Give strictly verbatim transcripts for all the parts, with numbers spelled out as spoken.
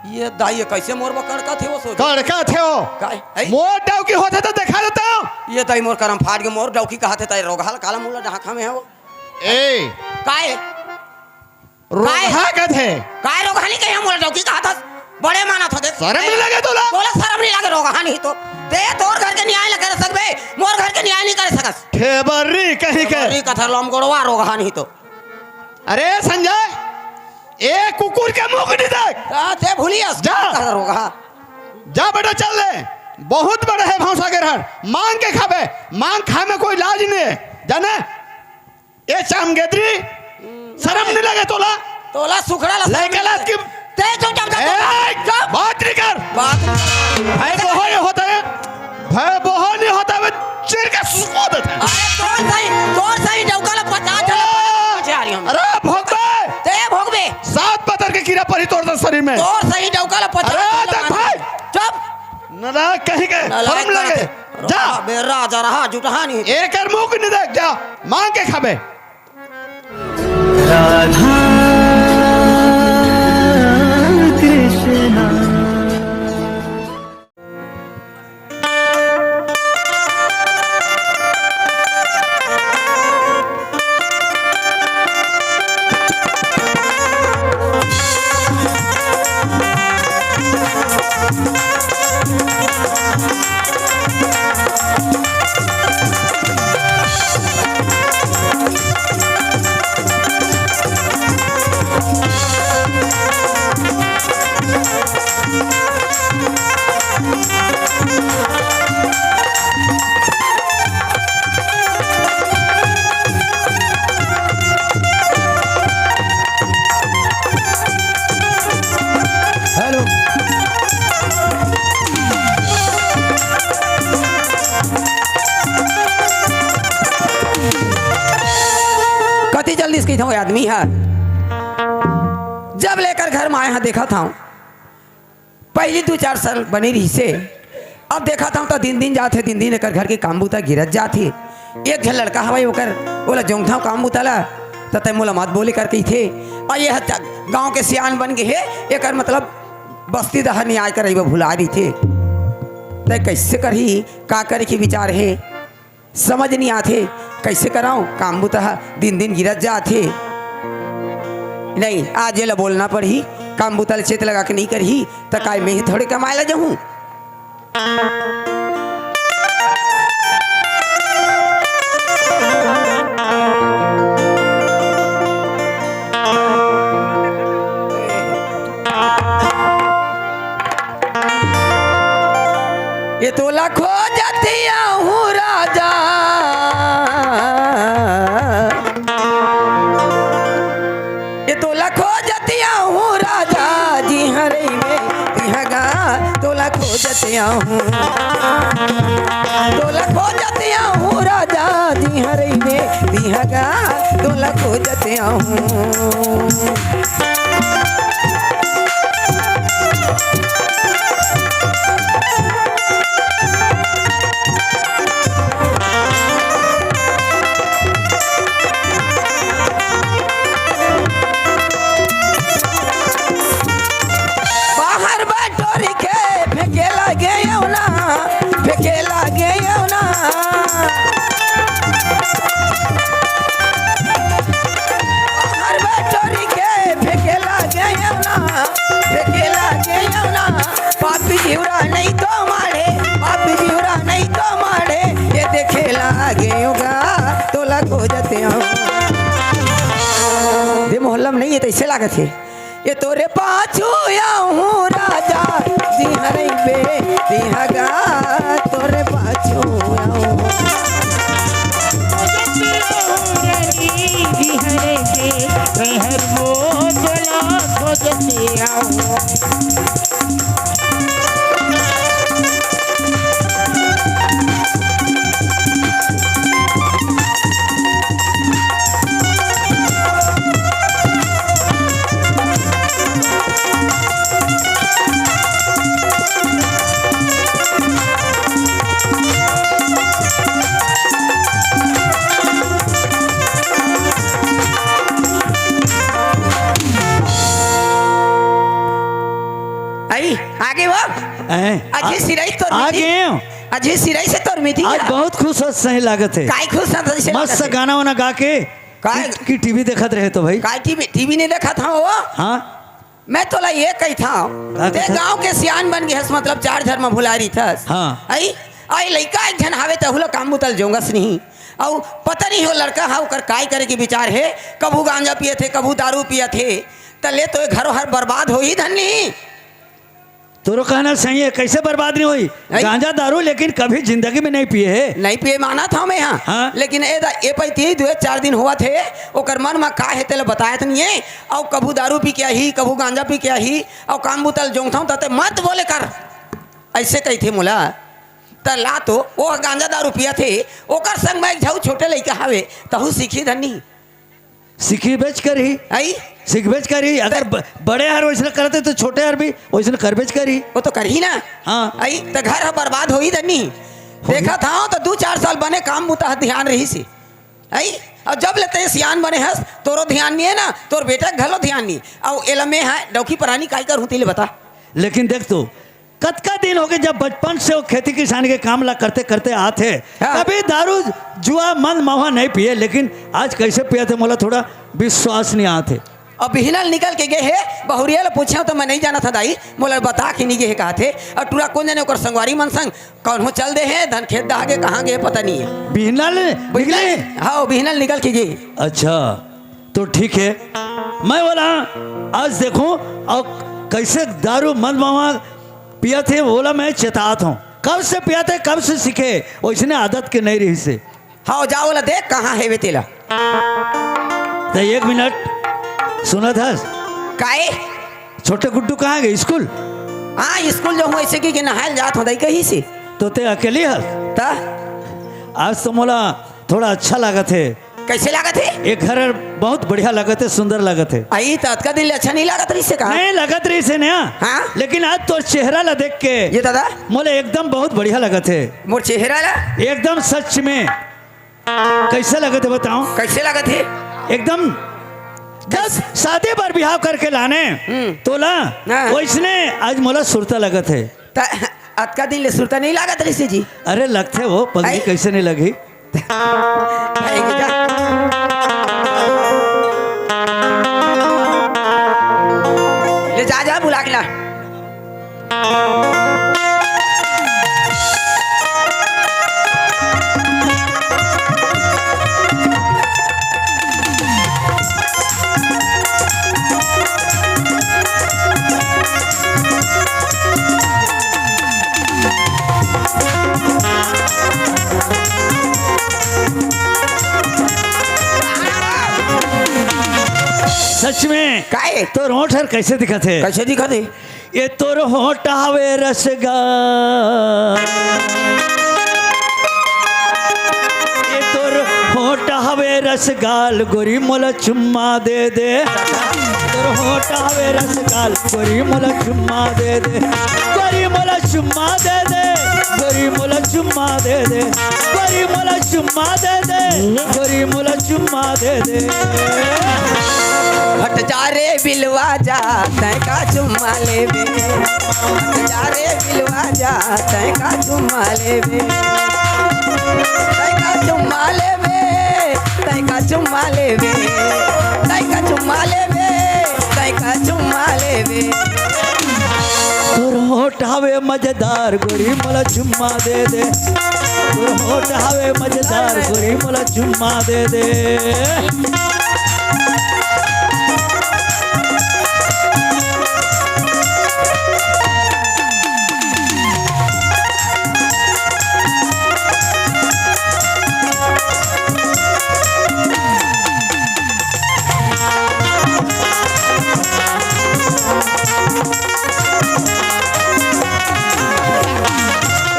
ये दाई, ये कइसे मोर बर कड़कथे वो सोच? कड़कथे वो? काय? ऐ? मोर डौकी होथे त देखा देतेंव। ये दाई, मोर करम फाट गे, मोर डौकी कहथे त रोगहा ल काला मुला ढाका में हे वो। ए। काय? रोगहा काय? कथे। काय रोगहा नहीं कहे, मोला डौकी कहत हस? बड़े मानत हो दे। सरम नहीं लगे तोला? तोला सरम नहीं लगे, रोगहा नहीं तो। ते तोर घर के न्याय ल करे सकबे, मोर घर के न्याय नहीं करे सकस। ठेबरी कहीं के। ठेबरी कथा लमगोड़वा रोगहा नहीं तो। अरे संजय, ए कुकुर के मुंह नहीं देख। ता ते भूलियस। जा। कथा रोगहा। जा बेटा, चल ले। बहुत बड़ा हे भौंसा के रहर। मांग के खाबे। मांग खाए में कोई लाज नहीं हे। जाने? ए चामगेदरी, सरम नहीं लगे तोला? तोला सुखड़ा ला लइका लात की। ते चुप, चुप, चुप, ए, चुप। बात नहीं कर। बात। भाई, बोहो नहीं होता है। भाई, बोहो नहीं होता है, चिर के सुखो देते हैं। अरे, तोर सही, तोर सही डौका ला पचास झन ए, पहुंचे आ रही हम। अरे, भोग बे। ते भोग बे। सात पतर के कीड़ा परी तोर शरीर में। तोर सही डौका ला पचास अरे, झन देख भाई। चुप। नालायक कहीं के, नालायक शर्म लगे। कहीं के। जा। बे राजा रहा, जुटहानी। एकर मुंह के नहीं देख, जा। मांग के खाबे। राधा कृष्णा। हेलो। कति जल्दी से कहिथंव आदमी ह। जब ले एकर घर म आए हंव, देखत हंव, पहिली दू चार साल बने रिहिसे, अब देखत हंव त दिन दिन जात हे, दिन दिन एकर घर के काम बूता गिरत जात हे। एक झन लड़का हवय ओकर, ओला जोंगथंव काम बूता ला, त तैं मोला मत बोले कर कहिथे। अउ ये ह च-, गांव के सियान बन गे हे, एकर मतलब बस्ती डहर नइ आय करई बर भुला रहिथे। तैं कइसे करही, का करे के विचार हे? समझ नइ आथे, कइसे करंव, काम बूता ह दिन दिन गिरत जात हे। नहीं, आज एला बोलना पड़ही, काम बूता ल चेत लगा के नइ करही, त काय मेंह थोड़े कमाए ला जाहूं? ये तोला खोजत आहूं राजा, ये तोला खोजत आहूं राजा, जिहां रहिबे तिहां गा, तोला खोजत आहूं, तोला खोजत आहूं राजा, जिहां रहिबे तिहां गा, तोला खोजत आहूं। बाहर बटोरी के फेंके लागे अवना, फेंके लागे अवना। बाहर बटोरी के फेंके लागे अवना, फेंके लागे अवना। पापी जीवरा नहीं तो मारे, पापी जीवरा नहीं तो मारे, ये देखे लागे अवगा, तोला खोजत आहूं। दे मोहल्ला में नहीं हे, त अइसे लागत हे। ये तोरे पाछू आहूं राजा, जिहां रहिबे तिहां गा, तोरे पाछू आहूं। अई, आगे वो। हैं? अजी सिराई तोर आ मिठी। गए हो? अजी सिराई से तोर मिठी आज है। बहुत खुश हो, सही लागत है। काय खुश है, तोर से मस्त लागत है। गाना वाना गा के काय? कि, कि टीवी देखत रहे तो भाई। काय टीवी, टीवी नहीं देखत हंव वो? हाँ। मैं तोला ये कहिथंव, का ते कहिथंव? गांव के सियान बन गे हस, मतलब चार झर म भुलारी थस। हाँ। अई, अई लइका एक झन हावे, तहू ला काम बुता ल जोंगस नहीं। अउ पता नहीं हो लड़का हा ओकर काय करे के विचार हे, कभू गांजा पियत हे, कभू दारू पियत हे, त ले तो ए घरो हर बर्बाद होही धन्नी। तोरो कहना सही है, कैसे बर्बाद नहीं होही? नहीं। गांजा दारू लेकिन कभी जिंदगी में नहीं पिए हे। नहीं पिए मानत हंव मैं हा। हाँ। लेकिन ए दा, ए पैती दुए चार दिन होवत हे, ओकर मन म का हे तेला बतायत नहीं हे। अउ कभू दारू पी के आही, कभू गांजा पी के आही, अउ काम बुता ल जोंगथंव त ते मत बोले कर, अइसे कहिथे मोला। त ला तो, ओ गांजा दारू पियत हे, ओकर संग म एक झन छोटे लइका हावे, तहू सीखही धन्नी। सीखबेच करही। अई? सीखबेच करही। अगर त- ब-, बड़े हर वइसने करत हे, त छोटे हर भी वइसने करबेच करही। वो तो करही ना। हाँ। अई, त घर ह बर्बाद होही धन्नी। होही। देखत हंव, त दू चार साल बने काम बुता ह ध्यान रहिस हे। अई? अउ जब ले ते सियान बने हस, तोरो ध्यान नहीं हे ना, तोर बेटा के घलो ध्यान नहीं। अउ एला मैं हा डौकी परानी काय करहूं, तेला बता। लेकिन देख तो, कतका दिन होगे जब बचपन से वो खेती किसानी के काम ला करते करते आत हे, हाँ। कभी दारू जुआ मंद महुआ नहीं पिए, लेकिन आज कैसे पियत हे मोला थोड़ा विश्वास नहीं आत हे। अउ बिहनल निकल के गे हे, बहुरिया ला पूछेंव त मैं नहीं जानत हंव दाई, मोला बता के नहीं गे हे कहत हे। अउ टूरा कोन जने ओकर संगवारी मन संग कौन हो चल दे हे, धन खेत दहा गे, कहां गे हे पता नहीं हे। बिहनल निकले? हाँ, बिहनल निकल के गे। अच्छा। तो ठीक है, मैं बोला आज देखो अउ कैसे दारू मंद महुआ पियत हे, बोला मैं चेतात हंव। कब से पियत हे, कब से सीखे, वइसने आदत के नहीं रहिस हे। हाँ, जा बोला देख कहां हे बे तेला। त एक मिनट सुनत हस? काय? छोटे गुड्डू कहां गे स्कूल? हाँ, स्कूल जाहूं, अइसे कहिके नहाय ल जात हंव दाई कहिस हे। तो ते अकेली हस? त? आज तो मोला थोड़ा अच्छा लागत हे। कैसे लागत हे? ए घर बहुत बढ़िया लागत हे, सुंदर लागत हे। अई, त अतका दिन ले अच्छा नहीं लागत रहिस हे का? नहीं लागत रहिस हे ना। हाँ? लेकिन आज तोर चेहरा ला देख के ये दादा? मोला एकदम बहुत बढ़िया लागत हे। मोर चेहरा ला? एकदम सच में। कैसे लागत हे बताओ? कैसे लागत हे? एकदम जब शादी बर बिहाव करके लाने हम्म। तोला, हाँ। वइसने आज मोला सुरता लागत हे। त अतका दिन ले सुरता नहीं लागत रहिस हे जी? अरे लगथे वो, पगड़ी अई? कैसे नहीं लगही? ले जा, जा, बुला के ला। सच में? काय? तोर होंठ हर कैसे दिखत हे? कैसे दिखत हे? ये तोर होंठ हवे रसगा, ये तोर होंठ हवे रसगाल, गोरी मोला चुम्मा दे दे। तोर होंठ हवे रसगाल, गोरी मोला चुम्मा दे दे। गोरी मोला चुम्मा दे दे, गोरी मोला चुम्मा दे दे, गोरी मोला चुम्मा दे दे, गोरी मोला चुम्मा दे दे। हट जा रे बिलवा जा, तैं का चुम्मा लेबे। हट जा रे बिलवा जा, तैं का चुम्मा लेबे। तैं का चुम्मा लेबे, तैं का चुम्मा लेबे, तैं का चुम्मा लेबे, तैं का चुम्मा लेबे। तोर होंठ हवे मजेदार, गोरी मोला चुम्मा दे दे। तोर होंठ हवे मजेदार, गोरी मोला चुम्मा दे दे।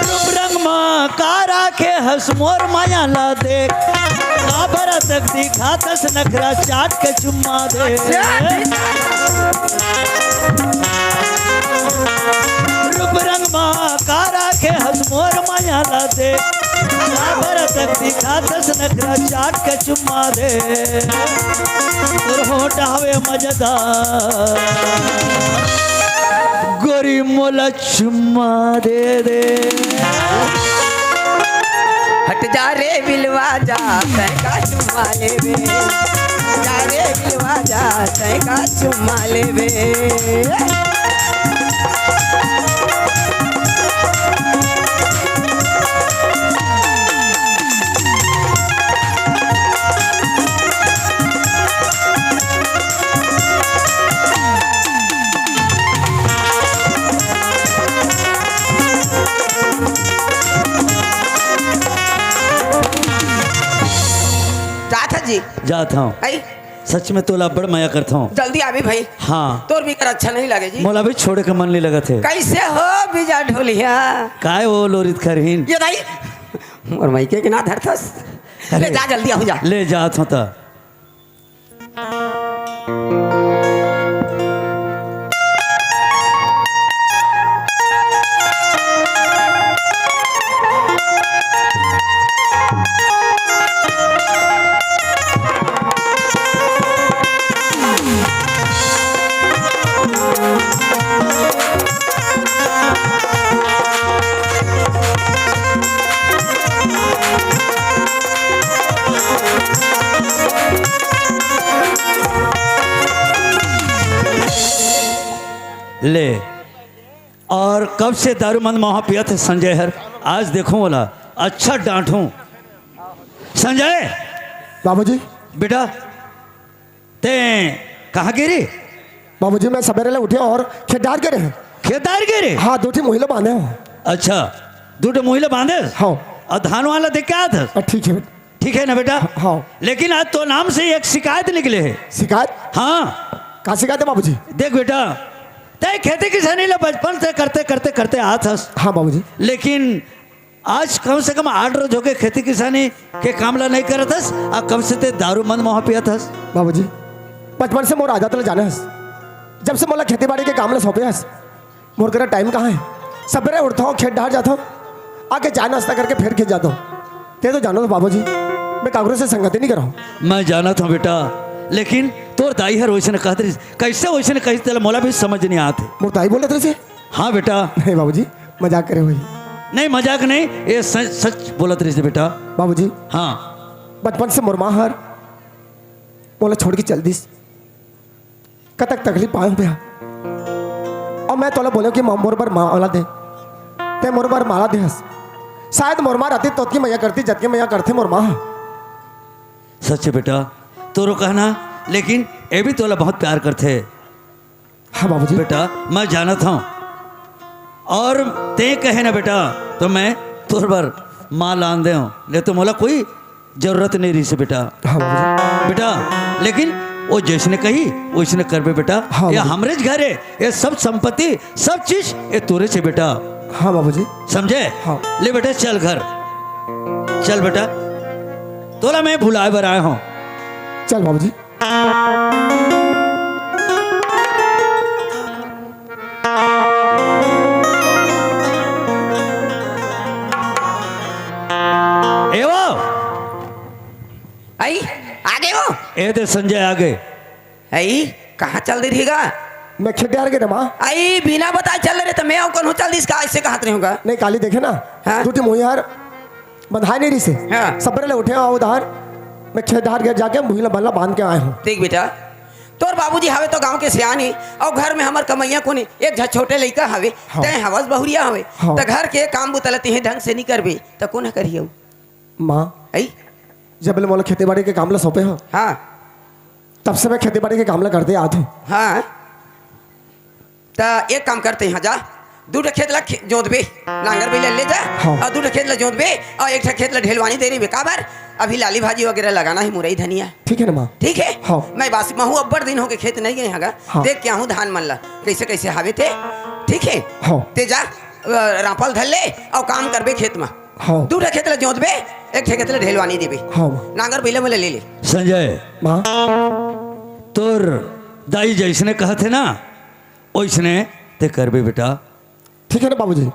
रूप रंग मा का राखे हस मोर माया ला देख, काबर तक दिखाथस नखरा चाट के चुम्मा दे। रूप रंग मा का राखे हस मोर माया ला देख, काबर तक दिखाथस नखरा चाट के चुम्मा दे। तोर होंठ हवे मजेदार, गोरी ओला चुम्मा दे दे। हट जा रे बिलवा जा, तैं का चुम्मा लेबे। हट जा रे बिलवा जा, तैं का चुम्मा लेबे। जात हस जी। जात हंव। आई। सच में तोला बड़ मया करथंव। जल्दी आबे भाई। हाँ। तोर बिगर अच्छा नहीं लगे जी। मोला भी छोड़े के मन नहीं लगत हे। कैसे हो बीजा ढोलिया? काय हो लोरित खरहीन? ये दाई, मोर मइके के ना धरथस। अरे। ले जा, जल्दी आहूं जा। ले जात हंव त। ले, अउ कब से दारू मद महा पियत हे संजय हर। आज देखहूं ओला, अच्छा डांटहूं। संजय! बाबूजी। बेटा, तैं कहां गे रे? बाबूजी, मैं सबेरे ले उठे हंव अउ खेत डहर गे रेहेंव। खेत डहर गे रे? हाँ, दू ठी मुही ल बांधे हंव। अच्छा, दू ठी मुही ल बांधे? हाँ। अउ धान वान ल देख के आत हस? अ, ठीक हे। ठीक हे ना बेटा? हाँ। लेकिन आज तोर नाम से एक शिकायत निकले हे। शिकायत? हाँ। का शिकायत हे बाबूजी? देख बेटा, तैं खेती किसानी ल बचपन से करते, करते, करते आत हस। हाँ बाबूजी। लेकिन आज कम से कम आठ रोज होगे खेती किसानी के काम ला नहीं करत हस, अउ कब से तैं दारू मद महा पियत हस। बाबूजी, बचपन से मोर आदत ला जाने हस, जब से मोला खेती बाड़ी के काम ला सौंपे हस, मोर करा टाइम कहाँ हे? सबेरे उठथंव, खेत डहर जाथंव, आके चाय नाश्ता करके फेर खेत जाथंव। तैं तो जानत हस बाबूजी, मैं काकरो से संगति नहीं करंव। मैं जानत हंव बेटा, लेकिन तोर दाई हर वइसने कहत रहिस, कइसे वइसने कहिस तेला मोला भी समझ नहीं आत हे। मोर दाई बोलत रहिस हे? हाँ बेटा। नहीं बाबूजी, मजाक करे होही। नहीं, मजाक नहीं, ये सच, सच बोलत रहिस हे बेटा। बाबूजी। हाँ। बचपन से मोर माँ हर मोला छोड़ के चल दिस। कतक तकलीफ पाए हंव। अउ मैं तोला बोलेंव कि म-, मोर बर माला दे, तैं मोर बर माला दे हस। शायद मोर माँ रहतिस त ओतकी मया करतिस, जतकी मया करथे मोर माँ ह। सच हे बेटा, तोरो कहना, लेकिन ये भी तोला बहुत प्यार करथे। हाँ बाबूजी। बेटा, मैं जानत हंव। अउ तैं कहे ना बेटा, त मैं तोर बर माला लान देंव, नहीं त मोला कोई जरूरत नहीं रहिस बेटा। हाँ बाबूजी। बेटा, लेकिन वो जइसने कही, वइसने करबे बेटा। हाँ ये बाबूजी। हमरेच घर हे, ये सब संपत्ति, सब चीज, ये तोरेच हे बेटा। हाँ बाबूजी। समझे? हाँ। ले बेटा, चल घर, चल बेटा, तोला मैं बुलाए बर आए हंव। चल बाबूजी। ए वो। आई, आ गे वो। ए दे संजय आ गे। आई, कहाँ चल दे रहेगा? मैं खेत डहर गे रेहेंव माँ। आई, बिना बताए चल दे रहे त मैं अउ कहूँ चल दिस का, अइसे कहत रहेंव गा। नहीं, काली देखे ना, हाँ? दू ठी मुही हर बंधाए नहीं रहिस हे। हाँ। सबेरे ले उठे हंव अउ डहर, मैं खेत डहर गे जाके मुही ला बल्ला बांध के आए हंव। देख बेटा, तोर बाबूजी हवे त गांव के सियान हे, अउ घर में हमर कमइया कोन हे, एक झन छोटे लइका हवे, हाँ। तैं हवस बहुरिया हवे, हाँ। त घर के काम बुता ल तेंहे ढंग से नहीं करबे, त कोन ह करही अउ? माँ, आई? जब ले मोला खेती बाड़ी के काम ला सौंपे हव, हाँ। तब से मैं खेती बाड़ी के काम ला करते आत हंव। हाँ। त एक काम करते हंव, जा, दू ठा खेत ला खे-, जोतबे, नांगर बइला ले जा, हाँ। अउ दू ठा खेत ला जोतबे, अउ एक ठा खेत ला ढेलवानी दे रहिबे, काबर? अभी लाली भाजी वगैरह लगाना हे, मुरई धनिया। ठीक हे ना माँ? ठीक हे? हाँ। मैं बस, महूँ अब्बड़ दिन होगे खेत नहीं गे हंव गा। हाँ। देख के आहूँ धान मन ला, कइसे कइसे हवे ते, ठीक हे? हाँ। ते जा, अ, रांपल धर ले, अउ काम करबे खेत म। हाँ। दू ठा खेत ला जोतबे, एक ठा खेत ला ढेलवानी देबे। हाँ। नांगर बइला मोला ले ले। संजय, माँ। तोर दाई जइसने कहत हे ना, ओइसने ते करबे बेटा। ठीक हे ना बाबूजी?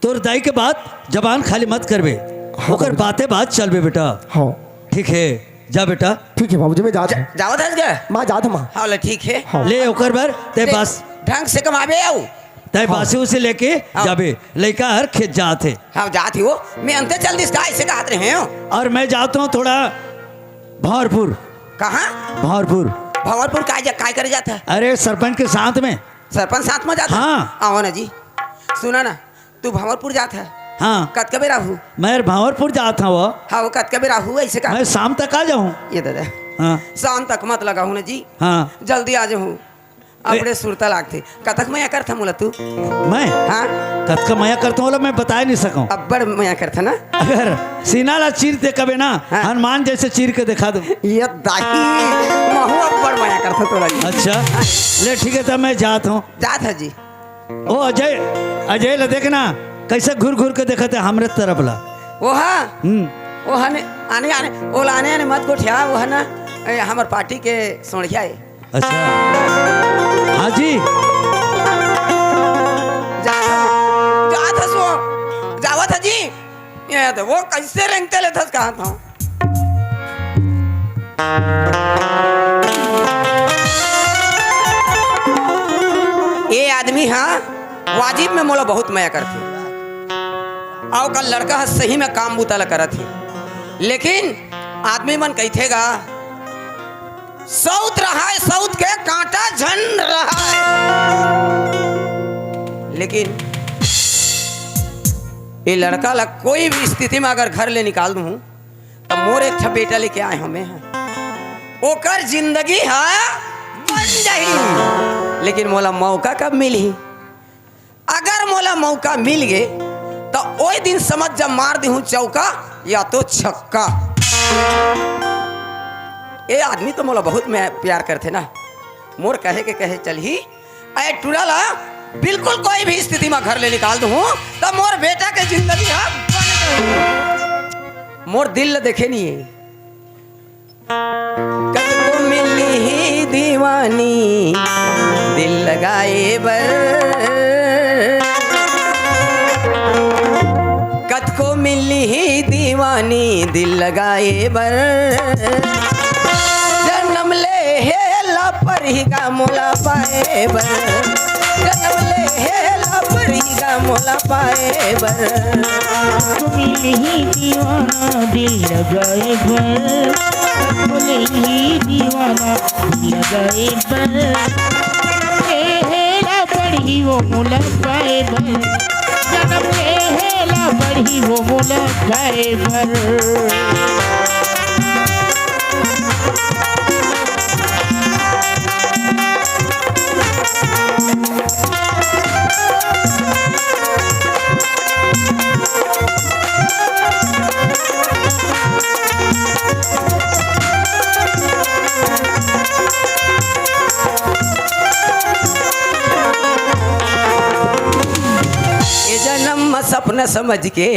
तोर दाई के बात जबान खाली मत करबे, हाँ, ओकर बाबूजी। बाते बात चलबे बेटा। हाँ। ठीक हे, जा बेटा। ठीक हे बाबूजी, मैं जात हंव। जावत हस गा? माँ, जात हंव माँ। हाँ, ले, ठीक हे। हाँ। ले, ओकर बर ते ले, बस। ढंग से कमाबे अउ तय हाँ। बासी उसी लेके हाँ। जाबे, लइका हर खेत जात हे। हाँ, जात ही वो। मैं अंते चल दिस का, ऐसे कहत रहे हो। और मैं जात हूँ थोड़ा भंवरपुर। कहाँ? भंवरपुर। भंवरपुर काय जा-, काय करे जात है? अरे, सरपंच के साथ में। सरपंच साथ में जात है? हाँ। आओ ना जी। सुना ना, तू भंवरपुर जात है? हाँ। कतका बेरा हू? मैं भंवरपुर जात हूँ वो। हाँ, वो कतका बेरा हू, ऐसे का? मैं शाम तक आ जाऊँ। ये दादा। हाँ। शाम तक मत लगा हूँ ना जी। हाँ। जल्दी आ जाऊँ। ए- अपने सुरता लागथे। कतक मया करथा मोला तू? मैं? हाँ। कतका मया करथा मोला, मैं बताय नहीं सकूं। अब्बड़ मया करथा ना? अगर सीना ला चीर दे कबे ना, हाँ। हनुमान जैसे चीर के दिखा दो। ये दाई, महू अब्बड़ मया करथा तोला जी। अच्छा, ले ठीक है, तब मैं जात हूँ। जात है जी। ओ अजय, अजय ला देखना, कैसे घूर घूर के देखत है हमरे तरफ ला। वो हाँ। हम्म। वो हने, आने, आने, वो लाने, आने मत गोठिया, वो है ना, ए, हमर पार्टी के सोंढ़िया है। अच्छा। हाँ जी। जात हस, जात हस वो, जावत ह जी। ये तो वो कैसे रेंगते लेथस कहा था। ये आदमी हा वाजिब में मोला बहुत मया करथे। अउ ओकर लड़का ह सही में काम बूता ला करत हे। लेकिन आदमी मन कहिथे गा, सौत रहाय, सौत के कांटा झन रहाय। लेकिन ये लड़का ला कोई भी स्थिति में अगर घर ले निकाल दूं, त मोर एक ठा बेटा लेके आए हमें हैं, ओकर जिंदगी हा बन जाही। लेकिन मोला मौका कब मिलही? अगर मोला मौका मिल गे, त ओए दिन समझ जब मार दिहूं चौका या तो छक्का। ए आदमी तो मोला बहुत में प्यार करथे ना, मोर कहे के कहे चलही। ए टूरा ला बिल्कुल कोई भी स्थिति में घर ले निकाल दूं, त मोर बेटा के जिंदगी हा बन जाही। मोर दिल ला देखे नहीं है। कतको मिलही दीवानी दिल लगाए बर, कतको मिलही दीवानी दिल लगाए बर, जनम ले हे ला परही गा मोला पाए बर, जनम ले हे ला परही गा मोला पाए बर। मिलही दीवाना दिल लगाए बर, मिलही दीवाना दिल लगाए बर। ए हे ला पड़ही वो मोला पाए बर, जनम ए हे ला पड़ही वो मोला पाए बर। ए जनम म सपना समझ के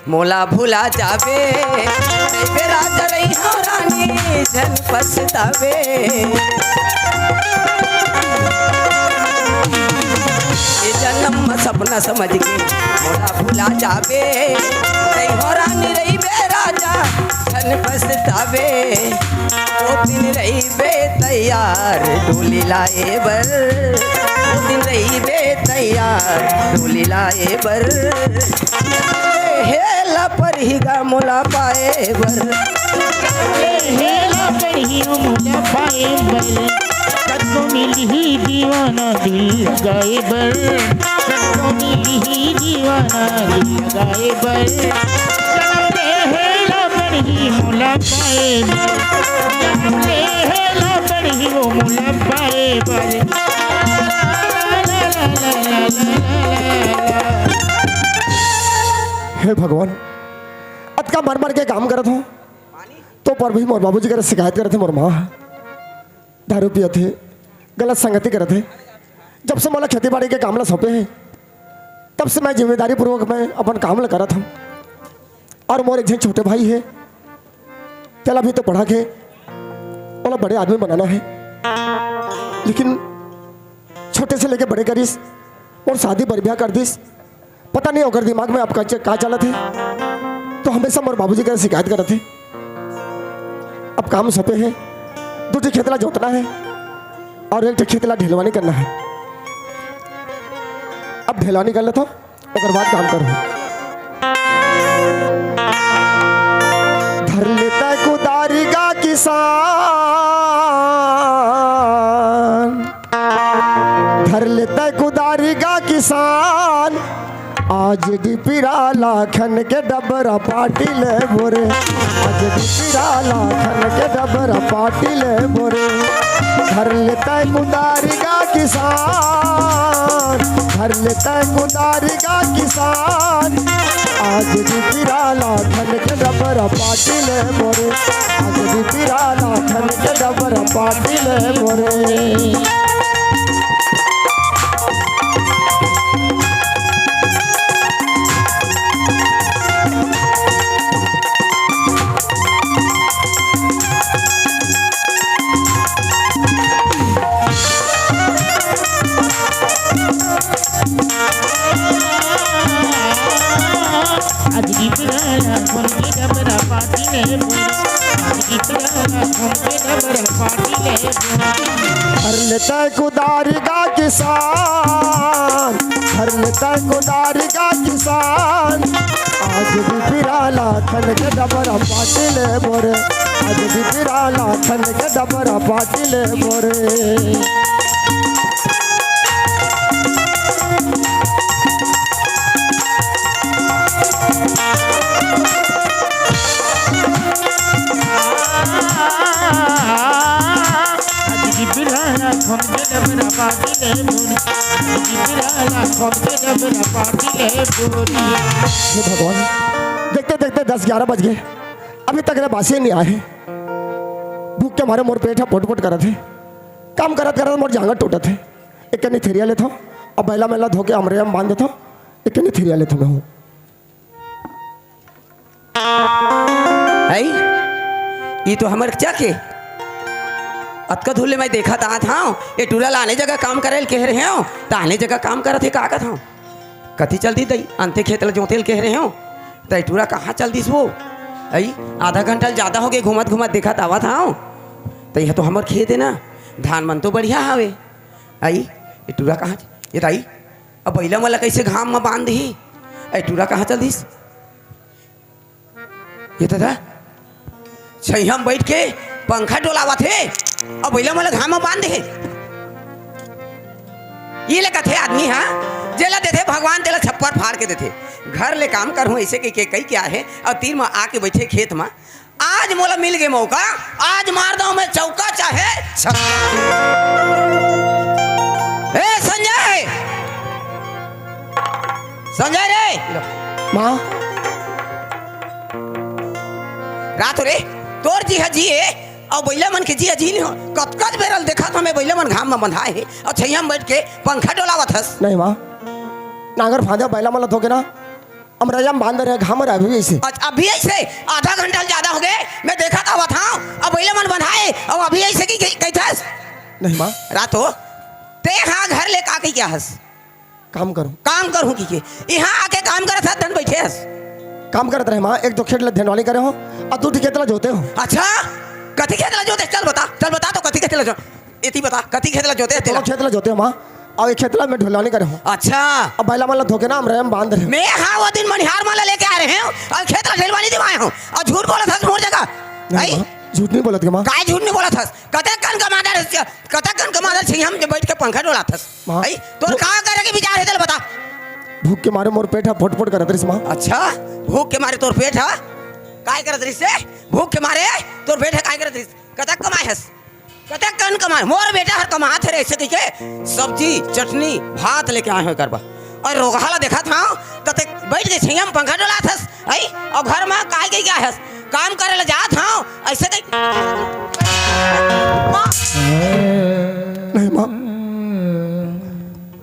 मोला भुला जाबे, बेरा जरई हो रानी झन पछताबे। ए जनम म सपना समझ के मोला भुला जाबे, तई हो रानी रहिबे राजा झन पछताबे। ओ दिन रहिबे तैयार डोली लाए बर, ओ दिन रहिबे तैयार डोली लाए बर। हेला परही गा मोला पाए बर। हेला पड़ही वो मोला पाए बर, कतको मिलही दीवाना दिल लगाए बर, कतको मिलही दीवाना दिल लगाए बर। जनम ले हेला पड़ही मोला पाए बर, जनम ले हेला पड़ही वो मोला पाए बर। हे भगवान, अतका मर मर के काम करत हूँ, तो पर भी मोर बाबूजी करा शिकायत करत हे, मोर माँ ह दारू पियत हे, गलत संगति करत हे। जब से मोला खेती बाड़ी के काम ला सौंपे हे, तब से मैं जिम्मेदारी पूर्वक मैं अपन काम ला करत हूँ। और मोर एक झन छोटे भाई हे, तेला भी तो पढ़ा के ओला बड़े आदमी बनाना हे, लेकिन छोटे से लेके बड़े करिस और शादी बर ब्याह कर दिस। पता नहीं ओकर दिमाग में अब का च-, का चलत हे, तो हमेशा मोर बाबूजी करा शिकायत करत हे। अब काम सौंपे हे, दू ठी खेत ला जोतना हे और एक ठी खेत ला ढिलवानी करना हे। ढेला निकाल लेथव, ओकर बाद काम करहूं। धर लेता कुदारी गा किसान, धर लेता कुदारी गा किसान, आज डिपिरा लाखन के डबरा पाटी ले बोरे, आज डिपिरा लाखन के डबरा पाटी ले बोरे। धर लेता कुदारी गा किसान, धर लेता कुदारी गा किसान, आज डिपिरा लाखन के डबरा पाटी ले बोरे, आज डिपिरा लाखन के डबरा पाटी ले बोरे। धर लेता कुदारी गा किसान, धर लेता कुदारी गा किसान, आज डिपिरा लाखन के डबरा पाटी ले बोरे, आज डिपिरा लाखन के डबरा पाटी ले बोरे। हे भगवान, देखते देखते दस ग्यारह बज गए, अभी तक ले बासी नहीं आए। भूख के मारे मोर पेट ह पोट पोट करत हे। काम करत करत मोर जांगर टूटत हे। एक कनी थेरिया लेथव, अब बैला मन ला धो के हमरे म बांध देथव। एक कनी थेरिया लेथव मैं हूँ। हई, ई तो हमर कच्चा के। अतका धुर ले मैं देखत आत हंव, ए टूरा ला आने जगह काम करे ल कहे रहेंव, त आने जगह काम करत हे का कथंव। कति चल दिस दई, अंते खेत ल जोते ल कहे रहेंव, त ए टूरा कहाँ चल दिस वो। हई, आधा घंटा ले जादा होगे घूमत घूमत देखत आवत हंव, त यह तो हमर खेत हे ना, धान मन तो बढ़िया हवे। हई, ए टूरा कहाँ, ए दाई, अब बइला मन ला कइसे घाम म बांध दिही? ए टूरा कहाँ चल दिस? ए दादा, छइहां म बइठ के पंखा डोलावत हे, अब बइला मन ला घाम म बांध दे हे। ये ले कथे आदमी हा, जेला देथे भगवान तेला छप्पर फाड़ के देथे। घर ले काम करहूं अइसे कहिके, कहिके आए हे, अउ तीर म आके बइठे खेत म। आज मोला मिल गे मौका, आज मार दंव मैं चौका चाहे छक्का। ए संजय, संजय रे। माँ। रात रे, तोर जी ह जी ए, अउ बइला मन के जी ह जी नहीं हो। कतका बेर ले देखत हंव मैं बइला मन घाम म बंधाए हे, अउ छइहां म बइठ के पंखा डोलावत हस। नहीं माँ, नांगर फांदे बइला मन ला धो के ना, अमरैया म बांध रहे, घाम म रहे अभी अइसे। अच्छा, अभी अइसे? आधा घंटा ले जादा होगे, मैं देखत आवत हंव, अब बइला मन बंधाए, अउ अभी अइसे कहि, कहि, कहिथस? नहीं माँ। रातो, तें हा घर ले का कहिके आए हस? काम करहूं। काम करहूं कहिके। इहां आके काम करत हस, धन बइठे हस। काम करत रहेंव माँ, एक दो खेत ला धेंधवानी करे हंव, अउ दू ठी खेत ला जोते हंव। अच्छा, कति खेत ला जोते? चल बता, चल बता तो कति खेत ला जो-, एती बता, कति खेत ला जोते हस तेला? खेत ला जोते हंव माँ, अउ एक खेत ला मैं ढेलवानी करे हंव। अच्छा। अब बइला मन ला धो के ना, अमरैया म बांध रहेंव। मैं हा वो दिन मनिहार मन ला लेके आए रहेंव, अउ खेत ला ढेलवानी दिवाए हंव, अउ झूठ बोलत हस मोर जगह। नहीं हई? माँ, झूठ नहीं बोलत के माँ। काय झूठ नहीं बोलत हस? कतक कन कमाथस, कतक कन कमाथस, छइहां म बइठ के पंखा डोलाथस। माँ, हई? तोर वो का करे के विचार हे, तेला बता। भूख के मारे मोर पेट ह पोट पोट करत रहिस माँ। अच्छा, भूख के मारे तोर पेट ह काय करत रहिस हे? भूख के मारे तोर पेट ह काय करत रहिस? कतक कमाए हस? कतक कन कमाए? मोर बेटा हर कमात हे रे, अइसे कहिके सब्जी, चटनी, भात लेके आए हंव एकर बर। अउ रोगहा ला देखत हंव, त तें बइठ के छइहां म पंखा डोलाथस, हई? अउ घर म काय कहिके आए हस? काम करे ला जात हंव, अइसे कहि-, माँ। नहीं माँ,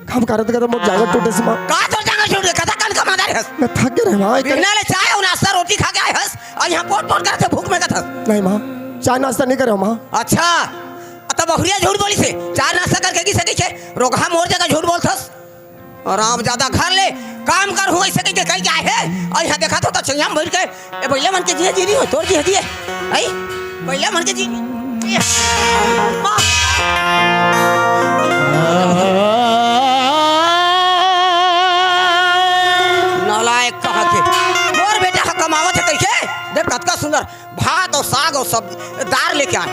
काम करत करत मोर जांगर टूटे से माँ। का तोर जांगर टूटे? कतक कन कमादार हस? मैं थक गे रहेंव माँ। बिहनिया ले चाय अउ नाश्ता रोटी खा के आए हस, अउ इहां पोट पोट करत हस, भूख में कथस। नहीं माँ, चाय नाश्ता नहीं करे हंव माँ। अच्छा, त बहुरिया झूठ बोलिस हे, चाय नाश्ता करके गिस हे कहिके, रोगहा मोर जगह झूठ बोलथस। अउ राम जादा घर ले काम करहूं अइसे कहिके, कहिके आए हे, अउ इहां देखत हंव त छइहां म बइठ के ए बइला मन के जी ह जी नहीं हो, तोर जी ह जी ए। हई? बइला मन के जी। ए, माँ। भात अउ साग अउ सब्जी, दार लेके आन।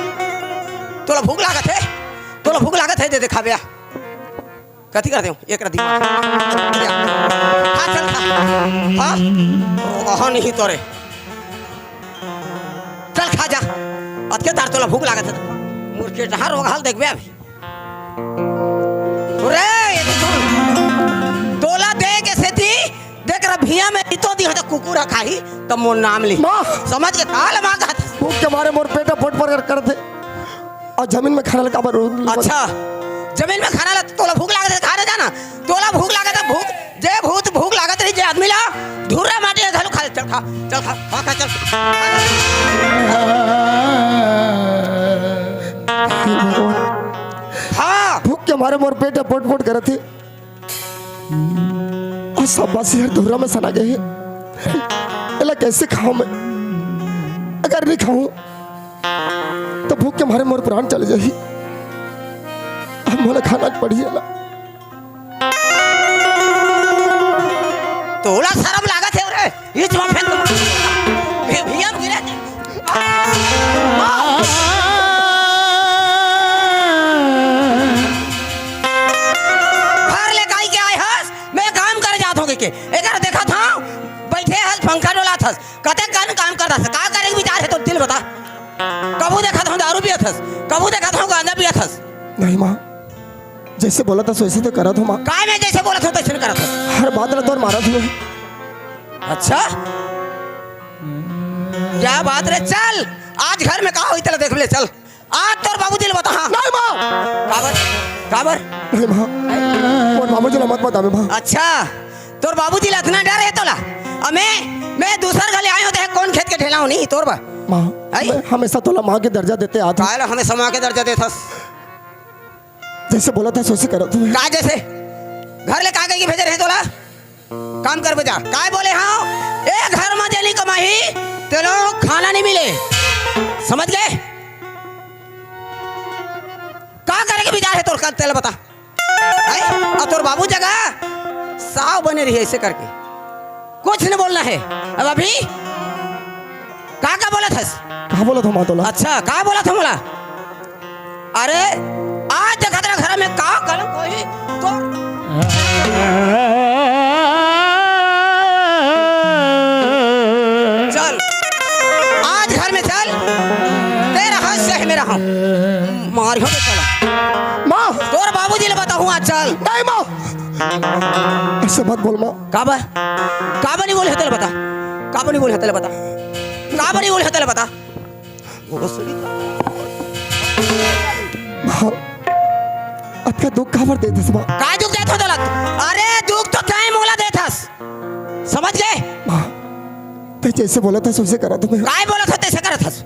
तोला भूख लागत हे? तोला भूख लागत हे, दे दे खाबे आ। कथी करते हो? एक रति मार। खा, चल खा। हाँ? रोगहा नहीं तोरे। चल खा जा। अतके तार तोला भूख लागत हे। मोर के जहाँ रोगहा ल देखबे अभी। रे, ये तो सुन। तोला दे के सेती, देख रहा भिया में इतो दी हो तो कुकुर ह खाही, त मोर नाम ली। माँ। समझ के काल माँ कहत। भूख के मारे मोर पेट फट फट कर, कर दे। अउ जमीन में खाना लगा बर। अच्छा, जमीन में खाना ला, तोला भूख लागत हे, खा ले जाना। तोला भूख लागत हे, भूख, जे भूत भूख लागत रही, जे आदमी ला, धुर्रा माटी घलो खा ले, चल खा, चल खा, खा, खा, चल। हाँ। भूख के मारे मोर पेट पोट पोट करत हे। अउ सब बासी हर धुर्रा में सना गए हे। एला कैसे खाऊं मैं? अगर नहीं खाऊं, तो भूख के मारे मोर प्राण चले जाही। अब मोला खाना पड़ी एला। तोला शरम लागत हे रे? इच मा फेंक दो। भी-, भैया गिरे थे। घर ले गाई के आए हस, मैं काम करे जात हों के। एकर देखत हंव, बैठे हस, पंखा डोलात हस। कते कन काम करत हस, का करे के विचार हे तोर दिल बता। कभू देखत हंव दारू पियत हस, कभू देखत हंव गांजा पियत हस। नहीं माँ, जैसे बोलत हस वैसे तो करत हों माँ। काय मैं जैसे बोलत हों तैसे करत हस? हर बात ला तोर मारत हों। अच्छा, क्या बात रे, चल आज घर में का होही तेला देख ले, चल। आज तोर बाबूजी ल बता, हाँ। नहीं माँ। काबर? काबर? नहीं माँ, मोर बाबूजी ल मत बताबे माँ। अच्छा, तोर बाबूजी ल अतना डर हे तोला? अ मैं, मैं दूसर घर ले आए हों, देख कोन खेत के ढेला हों, नहीं तोर बा। माँ, आई? मैं हमेशा तोला माँ के दर्जा देते आत हों। काहे ला हमेशा माँ के दर्जा देत हस? जैसे बोलत हस वैसे करत हों। का जैसे? घर ले का कहिके भेजे रहे तोला? काम करबे जा। काय बोले हंव? ए घर म जेनी कमाही, तेला खाना नहीं मिले। समझ गए? का करे के विचार हे तोर, तेला बता। हैं? अउ तोर बाबू जगह साव बने रही ऐसे करके। कुछ नहीं बोलना हे। अब अभी का का बोलत हस? का बोलत हों माँ तोला? अच्छा, का बोलत हों मोला? अरे, आज देखत रहा घर में का कलंक होही, तो चल, आज घर में चल, तेरा हाथ सही में रहा। मारियो तो चला। माँ। तोर बाबूजी ल बताहूँ आज, चल। नहीं माँ। ऐसे मत बोल माँ। काबर? काबर नहीं बोले हस तेला बता। काबर नहीं बोले हस तेला बता। काबर नहीं बोले हस तेला बता। भोसड़ी। माँ, अतका दुख काबर देत हस माँ? काय दुख देत हों तोला? अरे दुख तो तैं मोला देत हस। समझ गए? माँ, तैं जैसे बोलत हस वैसे करत हों मैं। काय बोलत हों तैसे करत हस?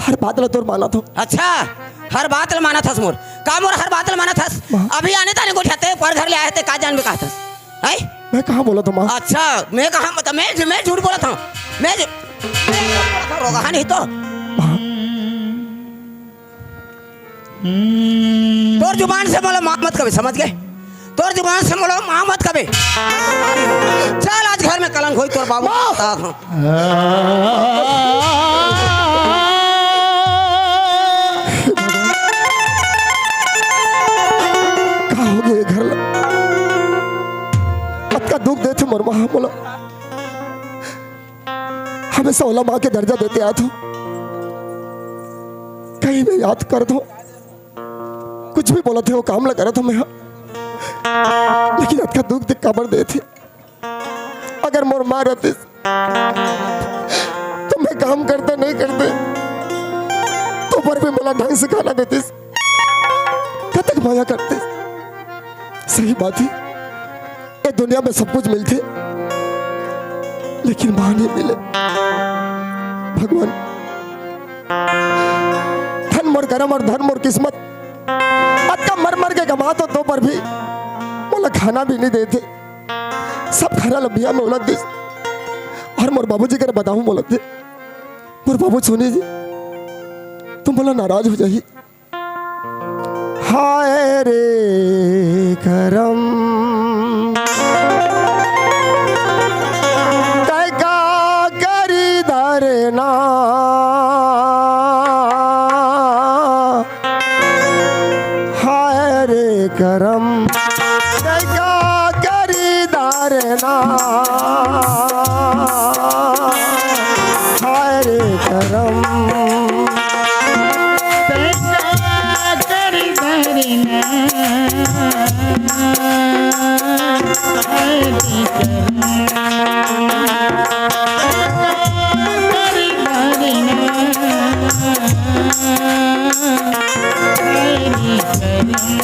हर बात ला तोर मानत हों। अच्छा, हर बात ला मानत हस मोर। का मोर हर बात ला मानत हस? माँ। अभी आने ताने गोठियाथे, पर घर ले आए हस, का जानबे कहत हस? हैं? मैं कहाँ बोलत हों माँ? अच्छा, मैं कहाँ बता, मैं, मैं झूठ बोलत हों। मैं झू-, मैं झूठ बोलत हों, रोगहा नहीं तो। माँ। तोर जुबान से मोला माँ मत कबे, समझ गए? तोर जुबान से मोला माँ मत कबे। चल, आज घर में कलंक होही तोर बाबू। माँ! बता हूँ। का हो गए घर ला? अतका दुख देथे मोर माँ मोला। हमेशा ओला माँ के दर्जा देते आत हों। कहीं मैं याद करत हों, कुछ भी बोलत हे, वो काम ला करत हों मैं, हाँ। लेकिन अतका दुख देख काबर देथे? अगर मोर माँ रहतिस, तो मैं काम करते नहीं करते, तो पर भी मोला ढंग से खाना देतिस, कतक मया करतिस। सही बात हे, ये दुनिया में सब कुछ मिलथे, लेकिन माँ नहीं मिले। भगवान, धन मोर करम अउ धन मोर किस्मत, अतका मर मर के कमात हों तो पर भी मोला खाना भी नहीं देथे। सब खरा लबिया में उलट दिस। अउ मोर बाबूजी करा बताहूँ बोलत हे, मोर बाबू सुनही जी, त मोला नाराज हो जाही। हाय रे करम, तैं का करी धरना। ना, हाय रे करम। तैं का करी धरना, हाय रे करम। तैं का करी धरना, हाय रे करम।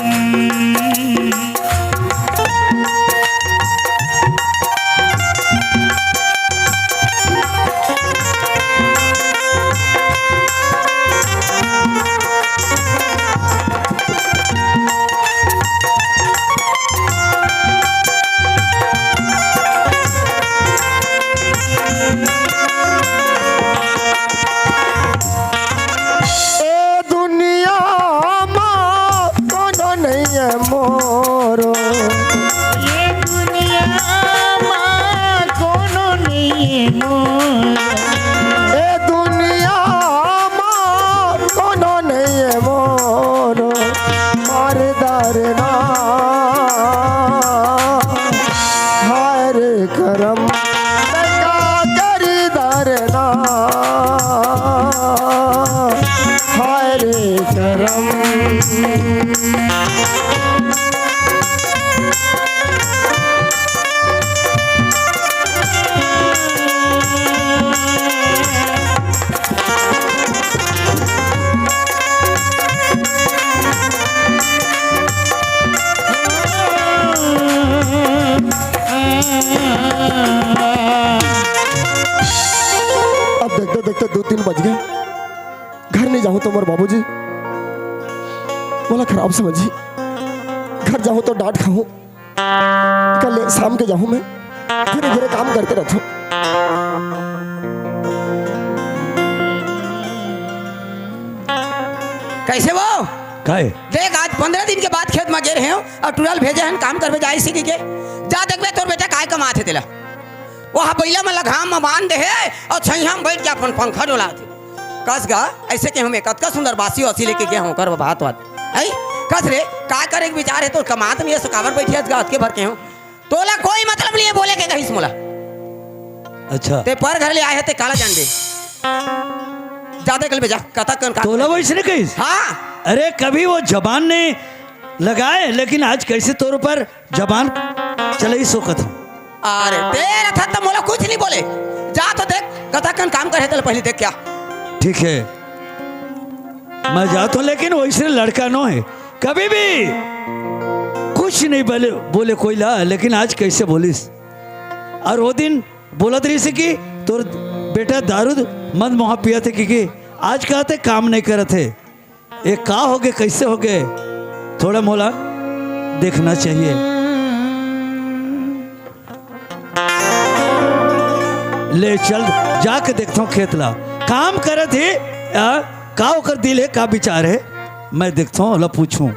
ए दुनिया मा कोनो नइये मोरो। ये दुनिया मा कोनो नइये मोरो। ए दुनिया मा कोनो नइये मोरो। मार दार ना, हाय रे करम। मैं का करी दार ना, हाय रे करम। अब देखते देखते दो तीन बज गए। घर नहीं जाहूँ तो मोर बाबूजी मोला खराब समझही। घर जाहूँ तो डांट खाहूँ। कल शाम के जाहूँ मैं, धीरे धीरे काम करते रहथों। कैसे वो? काय? देख, आज पंद्रह दिन के बाद खेत में गे रहे हो और टुरा ल भेजे हन काम करबे जाए सी के। जा देखबे तोर बेटा काय कमात हे तेला। वो हा बइला मन ला घाम में बांध दे हे और छइहा में बैठ के अपन पंखा डोलात हे। कस गा, ऐसे के हूँ मैं, कतका सुंदर बासी वासी लेके गे हूँ, कर भात वात। ऐ, कस रे, का करे के विचार हे तोर? कमात नहीं हे, सो काबर बैठे हस गा, अतके भर के हूँ। तोला कोई मतलब नहीं हे बोले के, कहिस मोला। अच्छा। ते पर घर ले आए हे, ते काला जान दे। जादा कल बे जा, कथा कन का तोला वइसने कहिस? हाँ। अरे, कभी वो जबान नहीं लगाए, लेकिन आज कैसे तोर ऊपर जबान चलई सोकत हूँ। अरे, तेरा था तो मोला कुछ नहीं बोले। जा तो देख, कथा कन काम करे, तेला पहले देख क्या। ठीक है, मैं जात हूँ, लेकिन वइसने लड़का नो हे, कभी भी कुछ नहीं बोले, बोले कोई ला, लेकिन आज कैसे बोलिस? और वो दिन बोलत रहिस कि तोर बेटा दारू मद मुहा पियत हे कि, कि आज कहते काम नहीं करत हे। ये का होगे, कैसे होगे, थोड़ा मोला देखना चाहिए। ले चल, जाके देखथों खेत ला, काम करत हे, आ, का ओकर दिल हे, का विचार हे, मैं देखथों, ओला पूछूं।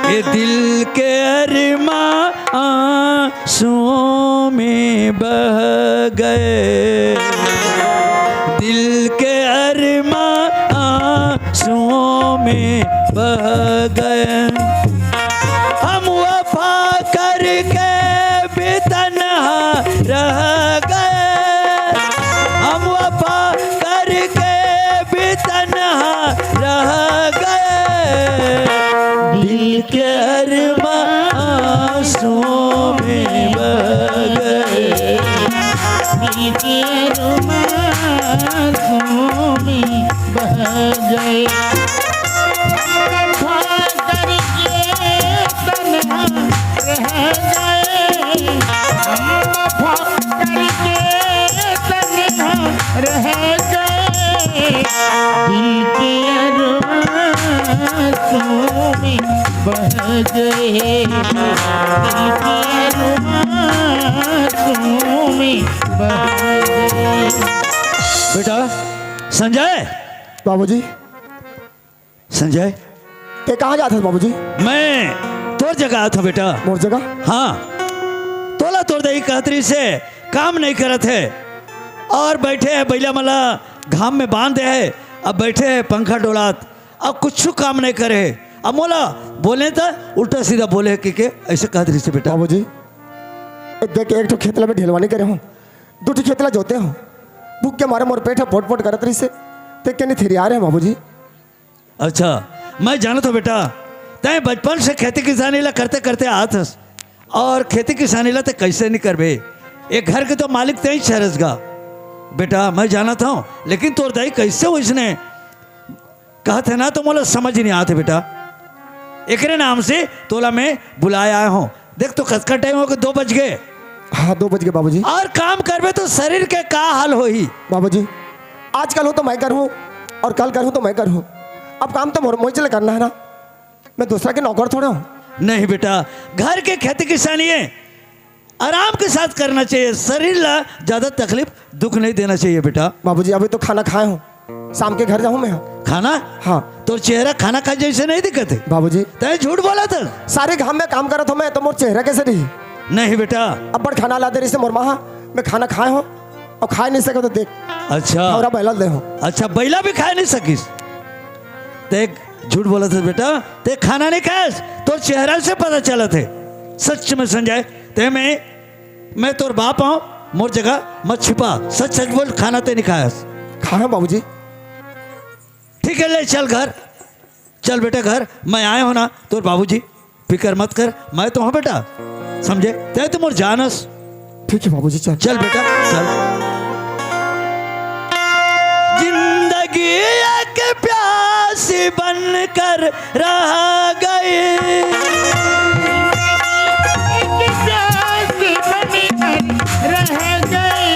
ये दिल के अरमा आंसुओं में बह गए, दिल के अरमा आंसुओं में बह गए। हम वफा करके भी तन्हा रह गए, हम वफा करके भी तन्हा रह गए। दिल के अरमां आंसुओं में बह गए। दिल के अरमां आंसुओं में बह गए। हम वफा करके तन्हा रह गए। हम वफा करके तन्हा रह गए। दिल के अरमां आंसुओं में बह गए। दिल के अरमां आंसुओं में बह गए। बेटा संजय। बाबूजी। संजय। ते कहाँ जात हस बाबूजी? मैं तोर जगह आत हूँ बेटा। मोर जगह? हाँ। तोला तोर दाई कहत रहिस हे काम नहीं करत हे और बैठे हे बइला मन ला घाम में बांध दे हे, अब बैठे हे पंखा डोलात, अब कुछ काम नहीं करे हे। अब मोला बोले त उल्टा सीधा बोले हे कि के ऐसे कहत रहिस हे बेटा। बाबूजी। देख, एक ठो खेत ला मैं ढेलवानी करे हूँ, दू ठो खेत ला जोते हूँ। भूख के मारे मोर पेट ह पोट पोट करत रहिसे, ते के नहीं थेरिया रहे बाबूजी। अच्छा, मैं जानत हूँ बेटा, तैं बचपन से खेती किसानी ला करते करते आत हस, और खेती किसानी ला ते कैसे नहीं करबे? एक घर के तो मालिक तैं ही छरस गा बेटा, मैं जानत हूँ। लेकिन तोर दाई कैसे वैसने कहत हे ना, तो मोला समझ नहीं आत हे बेटा। एकरे नाम से तोला मैं बुलाए आए हूँ। देख तो कतका टाइम हो गए, दो बज गए। हाँ, दो बज गए बाबूजी। और काम करबे तो शरीर के का हाल होही? बाबूजी, आजकल हो तो मैं करूँ और कल करूँ तो मैं करूँ। अब काम तो मोर मोइच ले करना है ना, मैं दूसरा के नौकर थोड़ा हूँ। नहीं बेटा, घर के खेती किसानी है, आराम के साथ करना चाहिए, शरीर ला ज्यादा तकलीफ दुख नहीं देना चाहिए बेटा। बाबूजी, अभी तो खाना खाए हूँ, शाम के घर जाऊँ मैं। खाना? हाँ। तोर चेहरा खाना खा जैसे नहीं दिखत हे। बाबूजी। तैं झूठ बोलत हस। सारे घाम में काम करत हूँ मैं, तो मोर चेहरा कैसे रही? नहीं बेटा। अब्बड़ खाना ला दे रहिसे मोर माँ, मैं खाना खाए हूँ और खाए नहीं सके तो देख। अच्छा। और बैला दे हूँ। अच्छा, बैला भी खाए नहीं सकिस? देख, झूठ बोलत हस बेटा, ते खाना नहीं खायस, तोर चेहरा से पता चलत हे। सच में संजय, ते मैं, मैं तोर बाप हूँ, मोर जगह मत छिपा, सच सच बोल, खाना ते नहीं खायस। खाए हूँ बाबूजी। ठीक है, ले चल घर, चल बेटा घर, मैं आए हूँ ना तोर बाबूजी, फिकर मत कर, मैं तो हूँ बेटा, समझे? ते तो मोर जान हस। ठीक है बाबूजी, चल। चल बेटा, चल। जिंदगी एक प्यासी बनकर रह गई। एक प्यासी बनकर रह गई।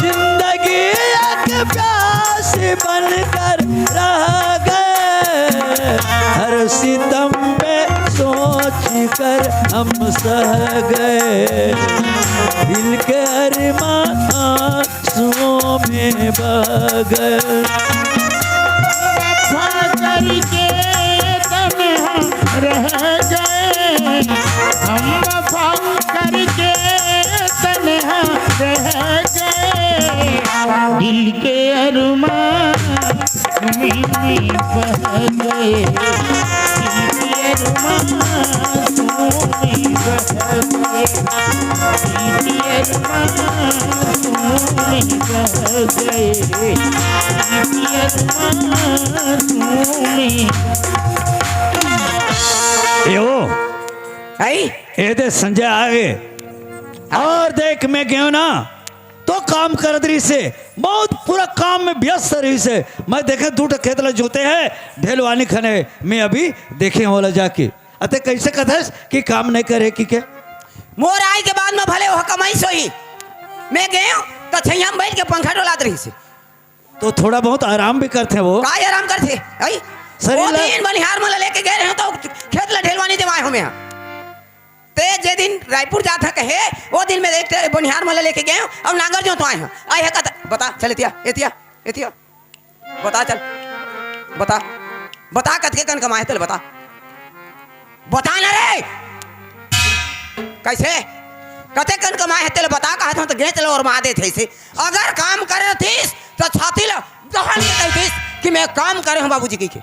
जिंदगी एक प्यासी बनकर रह गए। हर सितम पे सोच कर हम सह गए। दिल के अरमां आंसुओं में बह गए। वफा करके तन्हा रह गए, हम वफा करके तन्हा रह गए। दिल के अरमां तुम्हें बह गए, दिल के अरमां तुम्हें बह गए, दिल के अरमां तुम्हें बह गए, दिल के अरमां तुम्हें। ए ओ, आई? ए दे संजय आ गए। और देख, मैं गयो ना, तो काम करत रहिसे, बहुत पूरा काम में व्यस्त रहिसे। मैं देखे दू ठो खेत ला जोते हे, ढेलवानी खने में अभी देखे होला जाके। अते कैसे कथस कि काम नहीं करे कि के? मोर आए के बाद में भले वह कमाई सोई, मैं गयो तो छैया में बैठ के पंखा डोलात रहिसे। तो थोड़ा बहुत आराम भी करथे वो। काय आराम करथे? आई? शरीर वो ला दिन बनिहार मन ला लेके गए रहे तो खेत ला ढेलवानी देवाए हो मैं। ते जे दिन रायपुर जात ह कहे, वो दिन में एक ठे बनिहार मन ला लेके गए हूँ और नांगर जोतवाए हूँ। आई है कत-, बता, चल एतिया, एतिया, एतिया। बता, चल। बता। बता, कतके कन कमाए तेल बता। बता ना रे। कैसे? कते कन कमाए हे तेल बता, कहा था तो गेच लो और मार देथे इसे। अगर काम करे रहितिस, तो छाती ला दहाड़ के कहितिस कि मैं काम करे हूँ बाबूजी कहिके।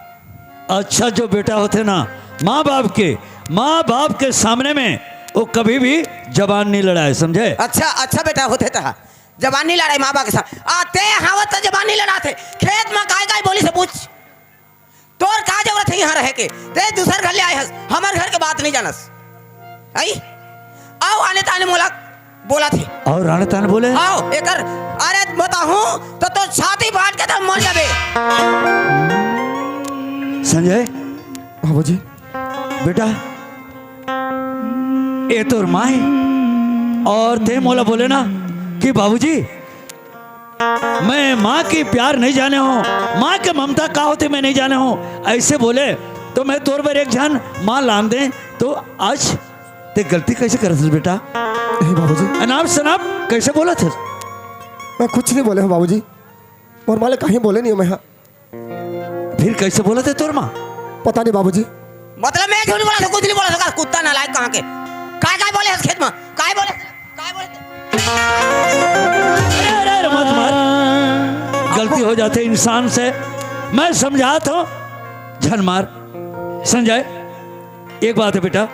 अच्छा, जो बेटा होथे ना, माँ बाप के, माँ बाप के सामने में वो कभी भी जबान नहीं लड़ाए, समझे? अच्छा, अच्छा बेटा होथे तहा, जबान नहीं लड़ाए माँ बाप के साथ। आ, ते हावत त जबान नहीं लड़ाथे। खेत में काय काय बोलिस पूछ। तोर का जरूरत हे यहाँ रहे के? ते दूसर घर ले आए हस, हमर घर के बात नहीं जानस। आई? आओ आने ताने मोला बोलथे। और आने ताने बोले? आओ, एकर, अरे बताहूँ तो तोर छाती फाट के तो मर जाबे। संजय। बाबूजी। बेटा, ए तोर माँ हे और ते मोला बोले ना कि बाबूजी, मैं माँ के प्यार नहीं जाने हूँ, माँ के ममता का होथे मैं नहीं जाने हूँ, ऐसे बोले तो मैं तोर बर एक झन माँ लान दे, तो आज ते गलती कैसे करत हस बेटा? नहीं बाबूजी। अनाप शनाप कैसे बोलत हस? मैं कुछ नहीं बोले हूँ बाबूजी, मोर माँ ले कहीं बोले नहीं हूँ मैं। हाँ। फिर कैसे बोलथे तोर माँ? पता नहीं बाबूजी। मतलब मैं झूठ बोलत हूँ, कुछ नहीं बोलत हूँ, कुत्ता नालायक कहाँ के। काय काय बोले हस खेत में? काय बोले? काय बोले? अरे, अरे, अरे, मत मार। गलती हो जाथे इंसान से। मैं समझात हूँ, झन मार। संजय, एक बात है बेटा,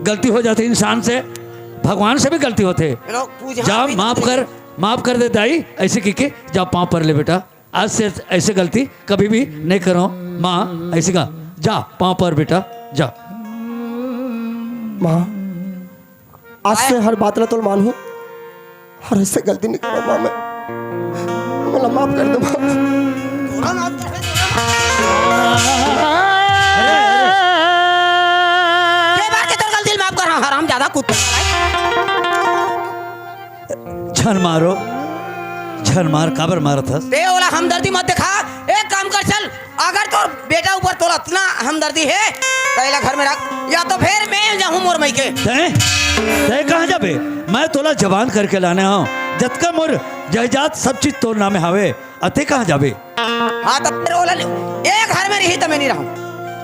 गलती हो जाथे इंसान से, भगवान से भी गलती होथे। जा, माफ कर, माफ कर दे दाई, ऐसे कहिके जा, पाँव पर ले बेटा, आज से ऐसे गलती कभी भी नहीं करो माँ, ऐसे कहा, जा पाँव पर बेटा, जा। माँ, आज से हर बात ला तोल मानहूँ, हर ऐसे गलती नहीं करो माँ, मैं, मोला माफ कर दे माँ। के बार के तोर गलती माफ कर, हराम ज्यादा कुत्ता। झन मारो, झन मार, काबर मारत हस? ते ओला हमदर्दी मत देखा। एक काम कर, चल, अगर तोर बेटा ऊपर तोला अतना हमदर्दी हे, त एला घर में रख, या तो फिर मैं जाहूँ मोर मइके। तैं, तैं कहाँ जाबे? मैं तोला जवान करके लाने हँव, जतका मोर जायदाद सब चीज तोर नामे हावे, अते कहाँ जाबे? हाँ, त फिर ओला ले, ए घर में रही त मैं नहीं रहूँ।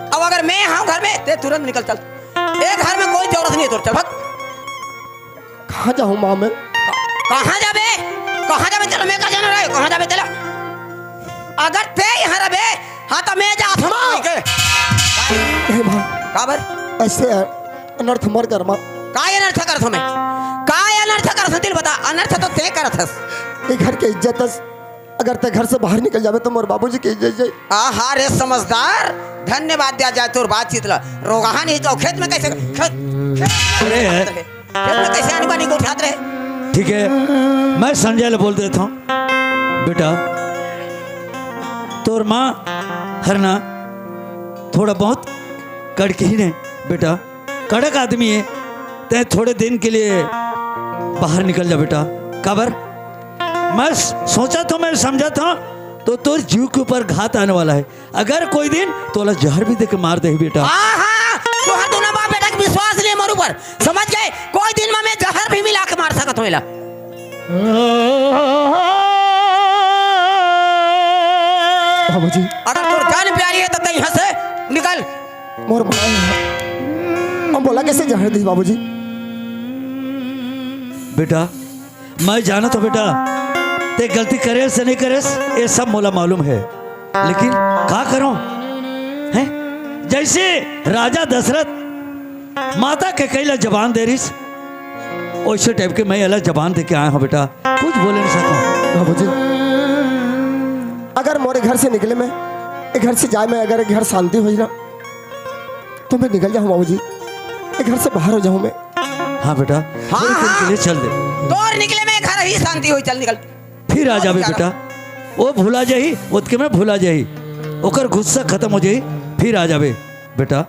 अब अगर मैं हँव घर में, ते तुरंत निकल चल। ए घर में कोई जरूरत नहीं है तोर, चल भग। कहाँ जाहूँ माँ मैं? कहाँ जाबे? कहाँ जाबे? चलो, मैं का जाना रहे, कहाँ जाबे? चलो, अगर ते यहाँ रहबे, हाँ, त मैं जात हँव माँ। माँ के। नहीं माँ। काबर? ऐसे अनर्थ मर कर माँ। का अनर्थ करत हँव मैं? का अनर्थ करत हँव, दिल बता, अनर्थ तो ते करत हस। ये घर के इज्जत हस, अगर ते घर से बाहर निकल जाबे तो मोर बाबूजी के इज्जत जाई। आहा रे समझदार, धन्यवाद दिया जाए तोर बातचीत ला। रोगहा नहीं तो खेत में कैसे, खेत, खेत में अरे। कैसे खेत में कैसे आनी बानी गोठियात रहे? ठीक है, मैं संजय ले बोल देत हँव। बेटा, तोर माँ हर ना थोड़ा बहुत कड़की ही ने बेटा, कड़क आदमी है, तैं थोड़े दिन के लिए बाहर निकल जा बेटा। काबर? मैं स-, सोचत हँव, मैं समझत हँव, तो तोर जीव के ऊपर घात आने वाला है। अगर कोई दिन तोला जहर भी देके मार देही बेटा। हाँ, हाँ, तोहर दोनों बाप बेटा के विश्वास नहीं है मोर ऊपर, समझ गए? कोई दिन में मैं जहर भी मिला के मार सकत हँव एला। बाबूजी। अगर तोर जान प्यारी है तो तैं यहाँ से निकल। मोर माँ है। हम बोला कैसे जहर दी बाबूजी? बेटा, मैं जानत हँव बेटा, ते गलती करेस से नहीं करेस, ये सब मोला मालूम है, लेकिन का करों, हैं? जैसे राजा दशरथ माता कैकई ला जबान दे रिस, वैसे टाइप के मैं एला जबान दे के आए हँव बेटा, कुछ बोले नहीं सकता। बाबूजी, अगर मोरे घर से निकले में, ए घर से जाए में, अगर ए घर शांति होई ना, तो मैं निकल जाहूँ बाबूजी, ए घर से बाहर हो जाहूँ मैं। हाँ बेटा, हाँ, थोड़े दिन के हाँ। लिए चल दे। तोर निकले में घर ही शांति होई, चल निकल। फिर आ जाबे बेटा, वो भुला जाही, ओतके में भुला जाही, ओकर गुस्सा खत्म हो जाही, फिर आ जाबे बेटा।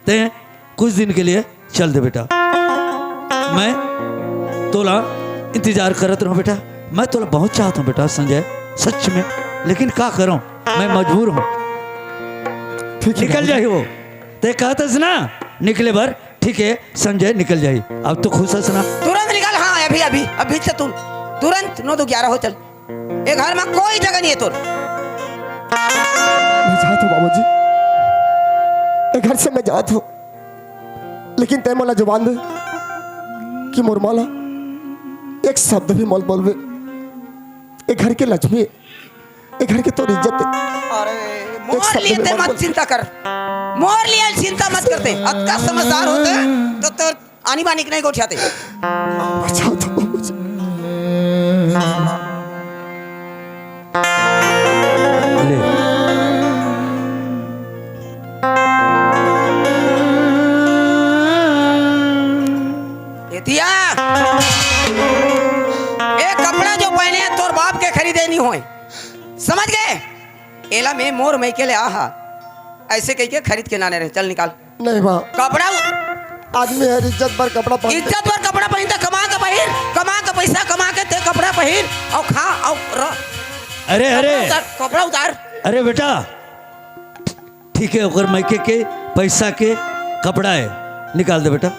तैं कुछ दिन के लिए चल दे बेटा, मैं तोला इंतजार करत रहूँ बेटा, मैं तोला बहुत चाहत हँव बेटा संजय, सच में, लेकिन का करों, मैं मजबूर हँव। ठीक है निकल बाबूजी। जाही वो, तैं कहत हस ना निकले बर, ठीक है संजय निकल जाही। अब तो खुश हस ना? तुरंत निकल, हाँ, अभी, अभी, अभी से तू तुरंत नौ दो ग्यारह हो, चल। ए घर में कोई जगह नहीं है तोर। मैं जात हँव बाबूजी, ए घर से मैं जात हँव, लेकिन तैं मोला जुबान दे कि मोर माँ ला एक शब्द भी मत बोलबे। ए घर के लक्ष्मी, ए घर के तोर इज्जत है। अरे, एक मोर शब्द लिए में तैं मत मत बोल। चिंता कर, मोर लिए चिंता मत करते। अतका समझदार होते तो तोर आनी बानी के नहीं गोठियाते। बचाओ तो बाबूजी। ले। एतिया, ए कपड़ा जो पहने हैं, तोर बाप के खरीदे नहीं होए, समझ गए? एला मैं मोर मइके ले आहा, ऐसे कहिके खरीद के लाने रहे। चल निकाल। नहीं माँ। कपड़ा उ- आदमी है, इज्जत बर कपड़ा पहनथे। इज्जत बर कपड़ा पहिनथे, कमा के पहिर, कमा के पैसा कमा के तैं कपड़ा पहिर, अउ खा, अउ रह। अरे, अरे। कपड़ा उतार, कपड़ा उतार। अरे बेटा, ठीक है, ओकर मइके के पैसा के कपड़ा है, निकाल दे बेटा।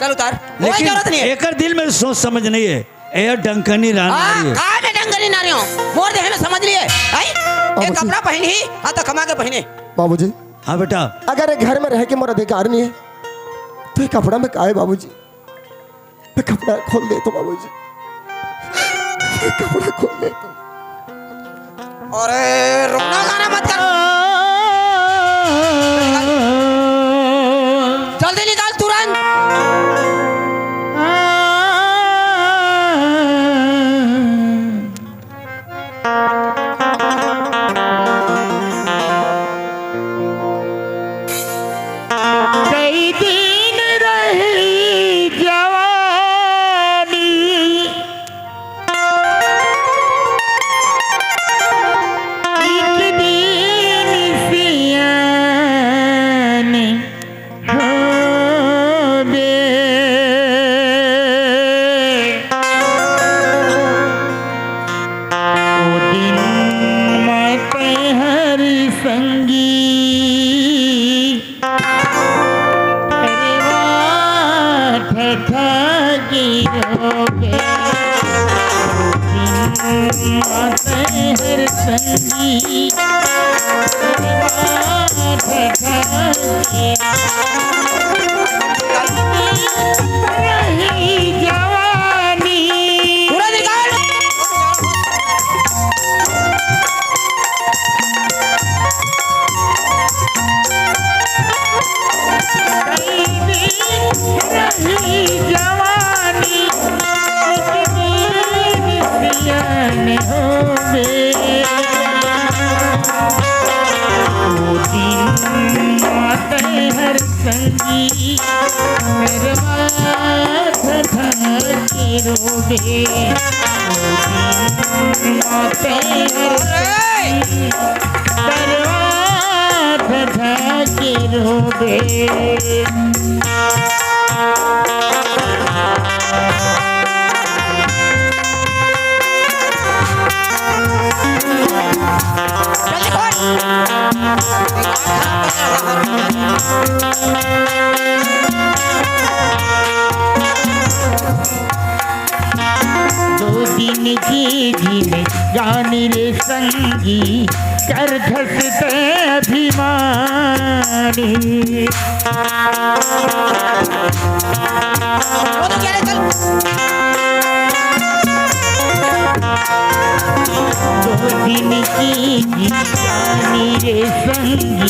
चल उतार, कोई लेकिन जरूरत नहीं है। एकर दिल में सोच समझ नहीं है। ए डंकनी रान आ, नारी है। का में डंकनी नारी हो? मोर देह में समझ लिए, हैं? ए बाबूजी। कपड़ा पहिनही, हाँ तो कमा के पहिने। बाबूजी। हाँ बेटा। अगर ए घर में रहे के मोर अधिकार नहीं है, तो ए कपड़ा में का है बाबूजी? मैं कपड़ा खोल देत हूँ बाबूजी, मैं कपड़ा खोल देत हूँ। अरे रोना गाना मत कर, जल्दी निकाल तुरंत। माते हर संगी रही जवानी। पूरा निकाल। रही जवानी, एक दिन सियान होबे। ओ दिन माते हर संगी, करवा धधा के रोबे। ओ दिन माते हर संगी, करवा धधा के रोबे। दो दिन के जिनगानी रे संगी, कर धसते अभिमानी। वो तो कह रहे, चल। दो दिन के जिनगानी रे संगी,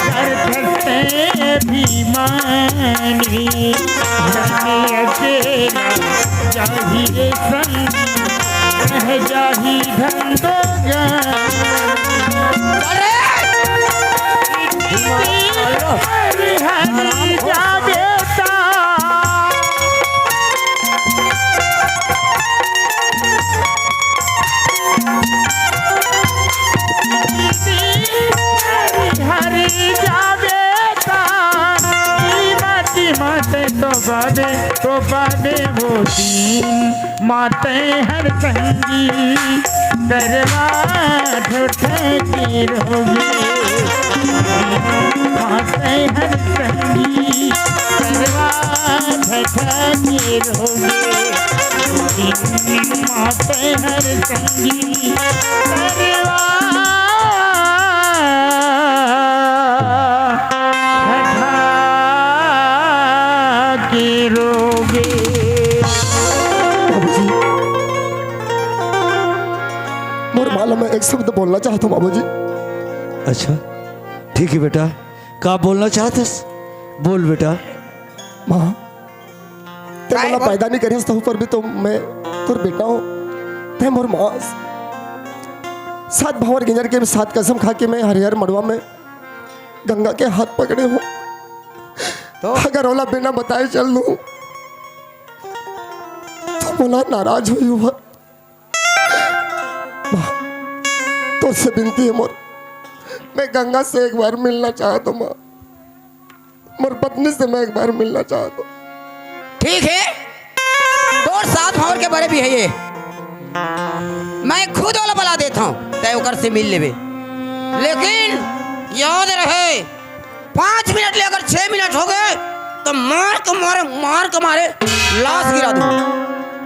कर धसते अभिमानी। जाने अकेला जाही रे संगी, रह जाही धन दो अरे! हरि हरि जाबे ता। हरि हरि जाबे ता, ई माटी माते तो बाबे, तो बाबे वो दिन। माते हर संगी करवा धोखे के रोगे। माते हर संगी करवा धोखे के रोगे। माते हर संगी करवा धोखे के रोगे। बाबूजी, मोर माँ ला मैं एक शब्द बोलना चाहत हूँ बाबूजी। अच्छा, ठीक है बेटा, का बोलना चाहत हस? बोल बेटा। माँ, तैं काय मोला बोल? पैदा नहीं करे हस, तो ऊपर भी तो मैं तोर बेटा हूँ। तैं मोर माँ, सात भांवर गिंजर के सात कसम खा के मैं हरिहर मड़वा में गंगा के हाथ पकड़े हूँ। तो? अगर ओला बिना बताए चल दूँ, तो मोला नाराज होही वो। माँ, तोर से विनती है मोर, मैं गंगा से एक बार मिलना चाहत हूँ माँ, मोर पत्नी से मैं एक बार मिलना चाहत हूँ। ठीक है, तोर सात भांवर के बड़े भी है ये, मैं खुद ओला बला देत हूँ, तैं ओकर से मिल लेबे, लेकिन याद रहे, पाँच मिनट ले अगर छह मिनट हो गए तो मार के मारे, मार के मारे लाश गिरा दूँ।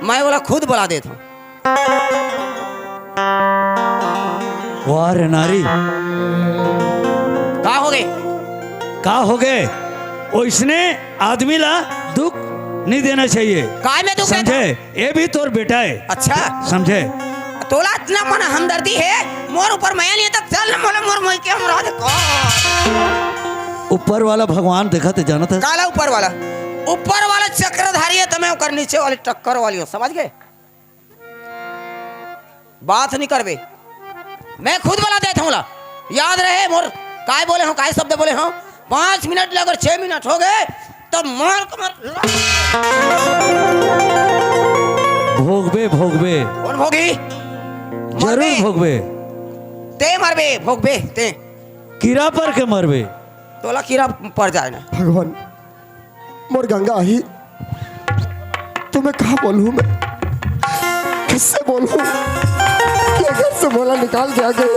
मैं ओला खुद बला देत हूँ। वाह रे नारी। का हो गए? का हो गए? ओइसने आदमी ला दुख नहीं देना चाहिए। काय में दुख देता? समझे? ये भी तोर बेटा है। अच्छा। समझे? तोला इतना मन हमदर्दी है, मोर ऊपर मया नहीं है, तो चल ना मोला मोर मोई के हमरा दे को। ऊपर वाला भगवान देखत है, जानत है। काला ऊपर वाला? ऊपर वाला चक्रधारी है, तो मैं ओकर नीचे वाली टक्कर वाली हूँ, समझ गए? बात नहीं करबे, मैं खुद बला देत हूँ ला। याद रहे मोर काय बोले हूँ, काय शब्द बोले हूँ। पाँच मिनट ले अगर छह मिनट हो गए तो मार के मार। भोगबे, भोगबे। कौन भोगी? जरूर मरबे। भोगबे। ते मरबे, भोगबे ते। कीड़ा पर के मरबे। तोला कीड़ा पर जाए ना। भगवान, मोर गंगा आही, तो मैं का बोलूं, मैं कैसे बोलूं? ये घर से मोला निकाल के आ गए,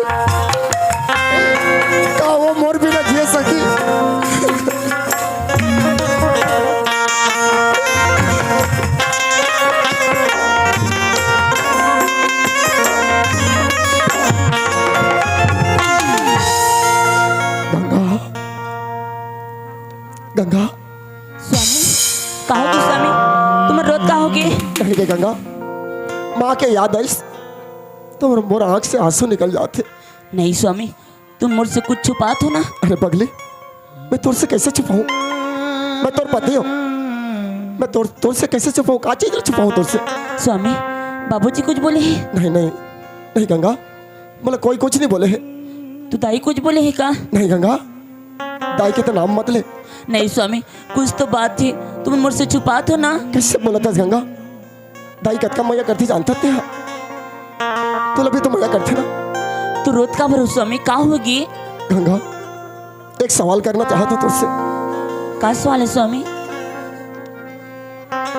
का वो मोर बिना जिए सकी? नहीं रे गंगा, माँ के याद आइस तो मोर, मोर आँख से आंसू निकल जाथे। नहीं स्वामी, तुम मोर से कुछ छुपात हो ना। अरे पगली, मैं तोर से कैसे छुपाऊं? मैं तोर पति हूँ, मैं तोर, तोर से कैसे छुपाऊं? का चीज ला छुपाऊं तोर से? स्वामी, बाबूजी कुछ बोले हे? नहीं, नहीं, नहीं गंगा, मोला कोई कुछ नहीं बोले हे। तो दाई कुछ बोले हे का? नहीं गंगा, दाई के तो नाम मत ले। नहीं स्वामी, कुछ तो बात हे, तुम मोर से छुपात हो ना। कैसे बोलत हस गंगा? दाई कतका मया करथे जानत हस तें हा? तोला भी तो मया करथे ना। तो रोत काबर हो स्वामी, का होगे? गंगा, एक सवाल करना चाहत हूँ तोर से। का सवाल हे स्वामी?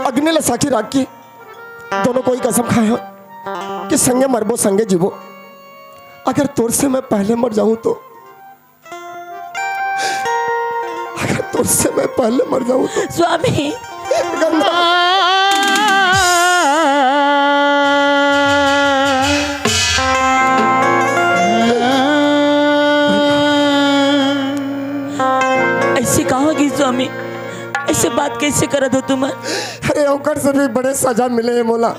अग्नि ला साक्षी राख के दोनों कोई कसम खाए हो कि संगे मरबो, संगे जीबो। अगर तोर से मैं पहले मर जाऊं तो, अगर तोर से मैं पहले मर जाऊं तो। स्वामी। गंगा। ऐसे का होगे स्वामी, ऐसे बात कैसे करत हो तुम? अरे ओकर से भी बड़े सजा मिले हे मोला,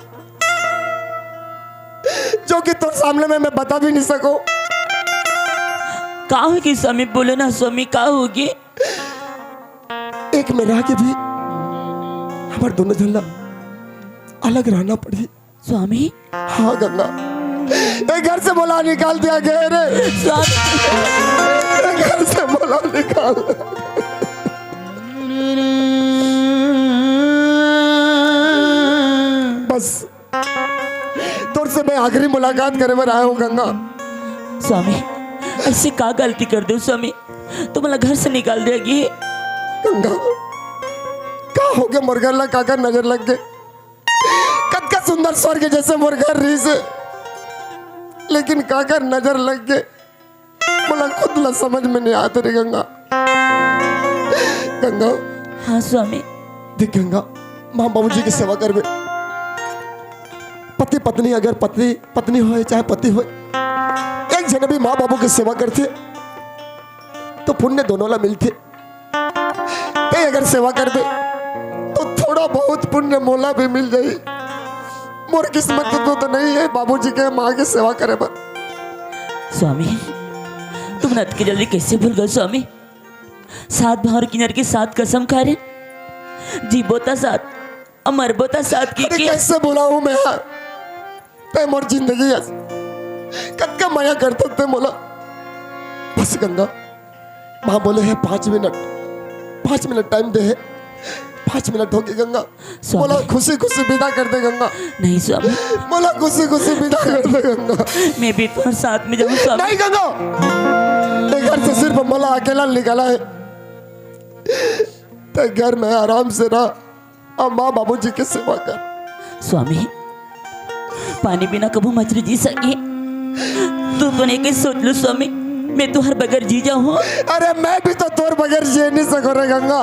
जो कि तोर सामने में मैं बता भी नहीं सकूं। का होगे स्वामी, बोलो ना स्वामी, का होगे? एक में रह के भी हमर दोनों झन ला अलग रहना पड़ही। स्वामी। हाँ गंगा, ये घर से मोला निकाल दिया गया रे। स्वामी। ये घर से मोला निकाल। बस तोर से मैं आखिरी मुलाकात करे बर आए हूँ गंगा। स्वामी, ऐसे का गलती कर देव स्वामी, तुमला घर से निकाल दिया गे? गंगा, का होगे मोर घर ला, काकर नजर लग गे? कतका सुंदर स्वर्ग जैसे मोर घर रहिस हे, लेकिन काकर नजर लग गे, मोला खुद ला समझ में नहीं आत रे गंगा। गंगा। हाँ स्वामी। देख गंगा, माँ बाबूजी के सेवा करबे, पति पत्नी, अगर पत्नी, पत्नी होय चाहे पति होय, एक झन भी माँ बाबू के सेवा करथे तो पुण्य दोनों ला मिलथे। तें अगर सेवा करबे तो थोड़ा बहुत पुण्य मोला भी मिल जाही। मोर किस्मत तो, तो नहीं हे बाबूजी के, माँ के सेवा करे बर। स्वामी, तुम अतके जल्दी कैसे भूल गए स्वामी? सात भांवर किन्नर के सात कसम खाए रहेन, जीबो त सात, अउ मरबो त सात की अरे के। कैसे भुलाहूं मैं हा? तें मोर जिंदगी हस, कतका मया करथस तें मोला। बस गंगा, माँ बोले हे पाँच मिनट, पाँच मिनट टाइम दे हे, पाँच मिनट होगे गंगा। स्वामी। मोला खुशी खुशी विदा कर दे गंगा। नहीं स्वामी। मोला खुशी खुशी विदा कर दे गंगा। मैं भी तुम्हारे साथ में जाऊँ स्वामी। नहीं गंगा, ये घर से सिर्फ मोला अकेला निकाला हे। तें घर में आराम से रह अउ माँ बाबूजी के सेवा कर। स्वामी, पानी बिना कभू मछली जी सके। तुम तो नहीं कहीं सोच लो स्वामी, मैं तुम्हारे बगैर जी जाऊँ। अरे मैं भी तो तोर बगैर जी नहीं सकूँ रे गंगा।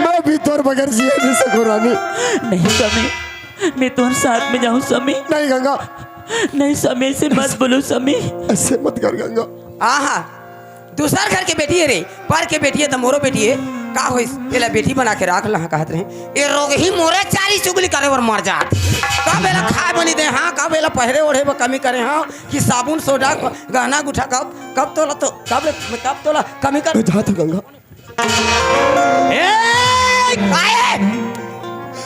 मैं भी तोर बगैर जी नहीं सकूँ रानी। नहीं स्वामी, मैं तुम्हारे साथ में जाऊँ स्वामी। नहीं गंगा। नहीं स्वामी, ऐसे मत बोलो स्वामी। ऐसे मत कर गंगा। आहा, दूसर घर के बेटी हे रे, पर के बेटी हे त मोरो बेटी हे। का होइस, एला बेटी बना के राख लहा कहत रहे। ए रोगही मोरे चारी चुगली करे बर मर जात। कब एला खाए बर नइ दे हंव, कब एला पहिरे ओढ़े बर कमी करे हंव, कि साबुन सोडा, गहना गुठा, कब, कब तोला तो, कब ले, कब तोला कमी कर। मैं जात हंव गंगा। ए, काय हे?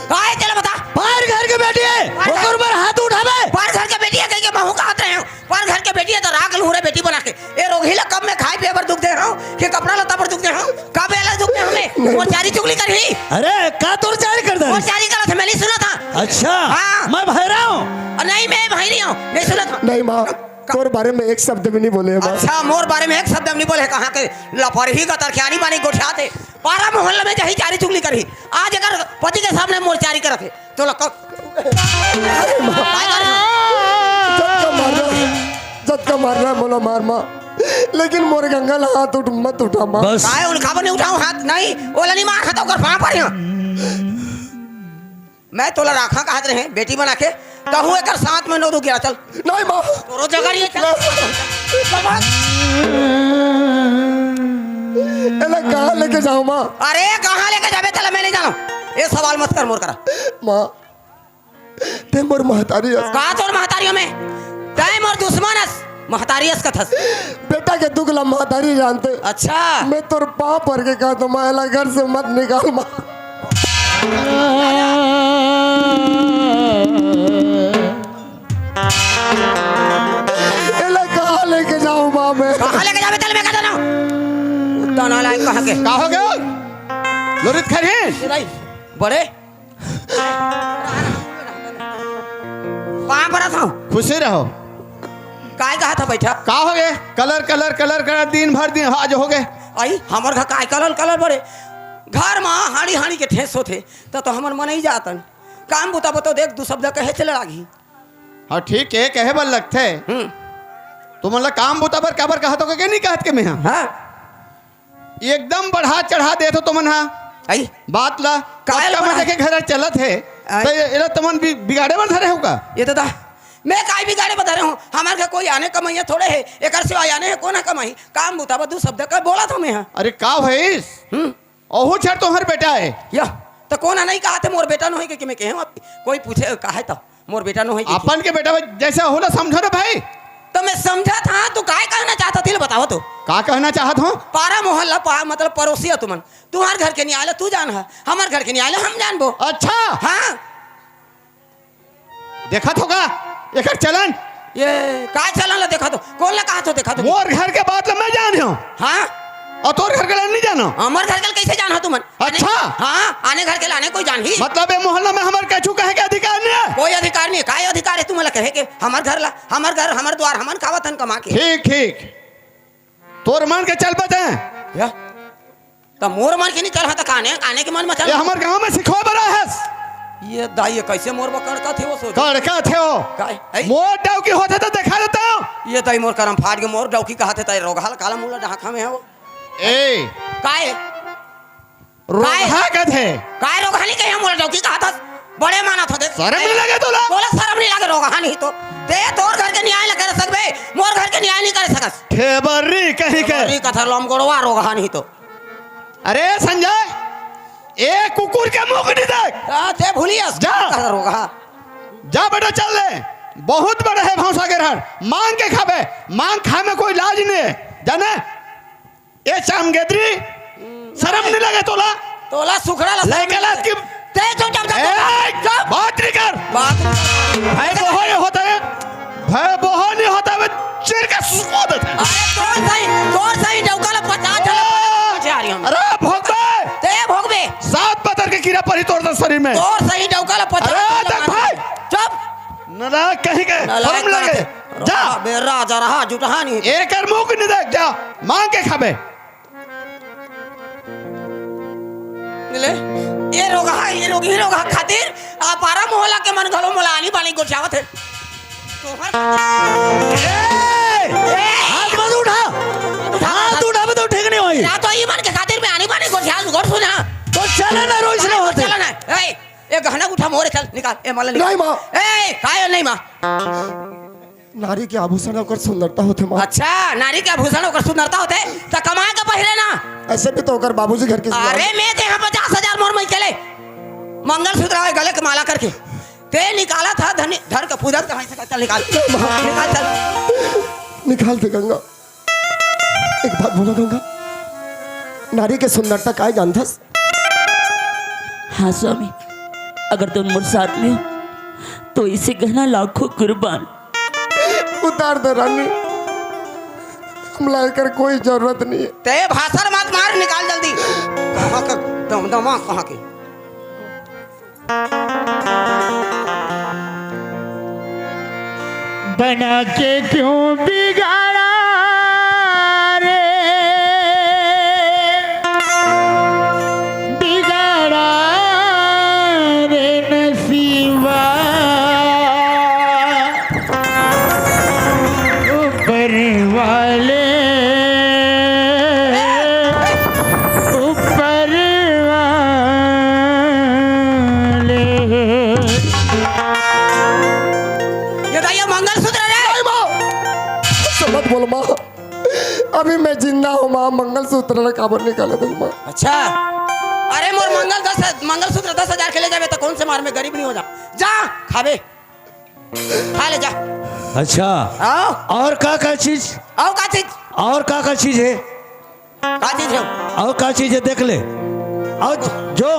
काय हे तेला बता। पर घर के बेटी हे, पर घर ओकर ऊपर हाथ उठाबे। पर घर के बेटी हे कहिके महूं कहत रहे हंव। पर घर के बेटी हे त राख लूं रे बेटी बना के। ए रोगही ला कब मैं खाए पिए बर दुख दे हंव, कि कपड़ा लत्ता बर दुख दे हंव, कब एला दुख दे हंव मैं? नहीं। मोर चारी चुगली करही। अरे, का तोर चारी कर दे? मोर चारी करत हे, मैं नहीं सुनत हंव। अच्छा, हाँ। मैं भैरा हंव। अ, नहीं, मैं भैरी हंव, नहीं सुनत हंव। नहीं माँ, का- तोर बारे में एक शब्द भी नहीं बोले हे माँ। अच्छा, मोर बारे में एक शब्द भी नहीं बोले हे, कहाँ के लफरही का तरखियानी बानी गोठियात हे। पारा मोहल्ला में जाही चारी चुगली करही। आज अगर पति के सामने मोर चारी करत हे, तोला कब अरे माँ, जतका मारना, जतका मारना हे मोला मार माँ, लेकिन मोर गंगा ला हाथ उठ, मत उठा माँ। बस। काय ओला काबर नहीं उठाऊं हाथ? नहीं, ओला नहीं मार खाता, ओकर पाँव पर ही। मैं तोला राखा कहत रहे, बेटी बना के, कहूँ एकर साथ में नोरू गिरा चल। नहीं माँ। तोरो जगह नहीं हे, चल। नहीं। चल भाग। एला कहाँ लेके जाऊँ माँ? अरे कहाँ लेके जाबे तेला मैं नहीं जानंव। ए सवाल मत कर मोर करा। माँ, ते मोर महतारी अस। का तोर महतारी हँव मैं? तैं मोर दुश्मन अस, महतारी अस कथस। बेटा के दुख ला महतारी जानथे। अच्छा। मैं तोर पाँव पर के कहत हँव, माँ, एला घर से मत निकाल, माँ। एला कहाँ लेके जाऊँ, माँ, मैं? कहाँ लेके जाबे, तेला मैं कह देना। तना लायक कहाँ के? का हो गे? लोरित खरही? ए दाई, बड़े पाँव परत हँव। खुशी रहो। काय कहत हस, बइठा। का हो गे? कलर, कलर, कलर करत दिन भर दिन आज हो गे। अई, हमर घर काय कलर, कलर बड़े? घर म हांड़ी, हांड़ी के ठेस होथे, त तो हमर मन ही जातन। काम बुता बर तो देख, दू शब्द कहे चले लागही। हाँ, ठीक हे, कहे बर लगथे। हम्म। तुमन ला काम बुता बर काबर कहत हँव, के नहीं कहत के मेंहा? हाँ। एकदम बढ़ा चढ़ा देथव तुमन हा। अई। बात ला। काहे कतका बढ़ा? मैं देखे घर चलत हे, अई। त एला तुमन बि-, बिगाड़े बर धरे हव का? ए तो दा, मैं काय बिगाड़े बर धरे हँव? हमर घर कोई आने कमइया थोड़े हे, एकर सिवा आने हे कोन ह कमाही? काम बुता बर दू शब्द का बोलत हँव मेंहा। अरे का भइस? हम्म। ओहू छर तोहर बेटा हे। या, त कोन ह नहीं कहत हे मोर बेटा नोहे के, के मैं कहे हँव? कोई पूछे का हे त? मोर बेटा नोहे के। अपन के बेटा जइसे ओहू ला समझो ना भाई। त मैं समझत हँव, तू काय कहना चाहत हस, तेला बतावव तो। का कहना चाहत हँव? पारा मोहल्ला पा-, मतलब पड़ोसी हव तुमन। तुँहर घर के नियाय ला तू जानहस, हमर घर के नियाय ला हम जानबो। अच्छा। हाँ। देखत हव का एकर चलन? ए, काय चलन ला देखत हव? कोन ला कहत हव देखत हव? मोर घर के बात ला मैं जाने हँव। हाँ। अउ तोर घर के ला नहीं जानो? हमर घर के ला कइसे जानहव तुमन? अच्छा। हाँ, आने घर के ला आने कोई जानही? मतलब ए मोहल्ला म हमर कछु कहे के अधिकार नहीं हे? कोई अधिकार नहीं हे। काय अधिकार हे तुमन ला कहे के? हमर घर ला, हमर घर, हमर द्वार, हमन खावत हन कमा के। ठीक, ठीक। तोर मन के चल बते। या? त मोर मन के नहीं चलहूँ त काने, आने के मन म चल। ए हमर गाँव म सिखोय बर आए हस। ए दाई, ए कइसे मोर बर कड़कथे ओ सोच? कड़कथे ओ। काय? अई? मोर डौकी होथे त देखा देतेंव। ए दाई, मोर करम फाट गे, मोर डौकी कहथे त ए रोगहा ला काला मुँह ला ढाँक हमें हव। ए। काय? रोगहा कथे। काय रोगहा नहीं कहे, मोला डौकी कहत हस? बड़े मानत हव देख। सरम नहीं लगे तोला? तोला सरम नहीं लगे, रोगहा नहीं तो। ते तोर घर के नियाय ला करे सकबे, मोर घर के नियाय नहीं करे सकस। ठेबरी कहीं के। ठेबरी कथा लमगोड़वा रोगहा नहीं तो। अरे संजय, ए कुकुर के मुँह नहीं देख। आ, ते भूलियस। जा। कथा रोगहा। जा बेटा चल ले। बहुत बड़ा हे भौंसा के रहर। मांग के खाबे। मांग खाए म कोई लाज नहीं हे। जाने? ए चामगेदरी, सरम नहीं लगे तोला? तोला सुखड़ा ला सरम लइका नहीं लात लगे। की ते चुपचाप जा, ए, चुपचाप। बात नहीं कर। बात भय बोहो नहीं होता हे, भय बोहो नहीं होता हे, चिर के सुखो देता हे। अरे तोर सही, तोर सही डौका ला पचास झन ला ए, पचास आ रही हम। अरे भोगबे। ते भोगबे। सात पतर के कीड़ा परी तोर शरीर में। तोर सही डौका ला पचास अरे झन ला देख भाई। चुप। नालायक कहीं के, नालायक शर्म लगे। कहीं के। जा। बेरा जा रहा, जुटहा नहीं। एकर मुंह के नहीं देख, जा। मांग के खाबे। ले, ए रोगहा, ए रोगही रोगहा खातिर आ पारा मोहल्ला के मन घलो मोला आनी बानी गोठियावत हे। तोहर ए! ए! हाथ मत उठा। उठा, हाथ उठा। उठाबे तो ठीक नहीं होई। या तो ई मन के खातिर मैं आनी बानी गोठिया, गोठ सुना। तो चले ना रोइस ना होते। चला ना। ए, ए गहना उठा मोरे, चल निकाल। ए माला निकाल। नहीं माँ। ए, काय नहीं माँ? नारी के आभूषण ओकर सुंदरता होथे माँ। अच्छा, नारी के आभूषण ओकर सुंदरता होथे, त कमा के पहिरे ना। ऐसे भी तो ओकर बाबूजी घर के अरे, मैं दे हाँ पचास हजार मोर मई के ले। मंगलसूत्र आवे गले के माला करके। ते निकालत हा धनी, धर के पूजा कहाँ से कर, चल निकाल। माँ। निकाल चल। निकाल दे गंगा। एक बात बोला गंगा, नारी के सुंदरता काय जानथस? हाँ स्वामी, अगर तुम मोर साथ में हो, तो इसे गहना लाखों कुर्बान। उतार दे रानी, हमला एकर कोई जरूरत नहीं है। ते भाषण मत मार, निकाल जल्दी। कहाँ का दमदमा, कहाँ के? बना के क्यों बिगाड़ा रे, बिगाड़ा रे नसीबा, ऊपर वाले, ऊपर वाले। ये तो ये मंगलसूत्र रे। नहीं माँ, ऐसा मत बोल माँ। अभी मैं जिंदा हूँ माँ, मंगलसूत्र ला काबर निकाले दे माँ। अच्छा, अरे मोर मंगल दस, मंगलसूत्र दस हजार के ले जाबे त कौन से मार में गरीब नहीं हो जा। जा, खाबे। खा ले जा। अच्छा। हाँ। और का का चीज? और का चीज? और का का चीज है? का चीज है? और का चीज है, देख ले। और जो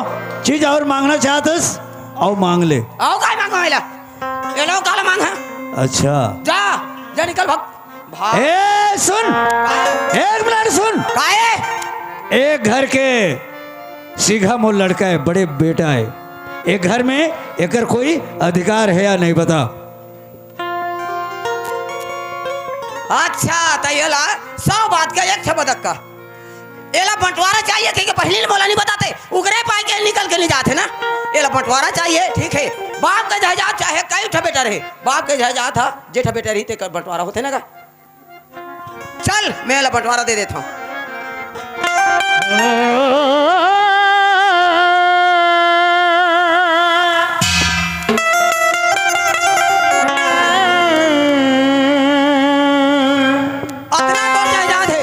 चीज और मांगना चाहतस, और मांग ले। और का मांगो एला? एला काला मांग है? अच्छा। जा, जा निकल भाग। भाग। ए, सुन। का? एक मिनट सुन। काहे? एक घर के सीघा मोर लड़का है, बड़े बेटा है। एक घर में एकर कोई अधिकार है या नहीं, बता। अच्छा, त एला सौ बात का एक ठे बदक का। एला बंटवारा चाहिए, ठीक है, पहली मोला नहीं बताते, उगरे पाए के निकल के नहीं जाते ना। एला बंटवारा चाहिए, ठीक है। बाप के जायदाद चाहे कई ठे बेटा रहे, बाप के जायदाद था, जे ठे बेटा रही, तेकर बंटवारा होते ना का। चल, मैं एला बंटवारा दे देता हूँ। अतना तोर जायदाद है,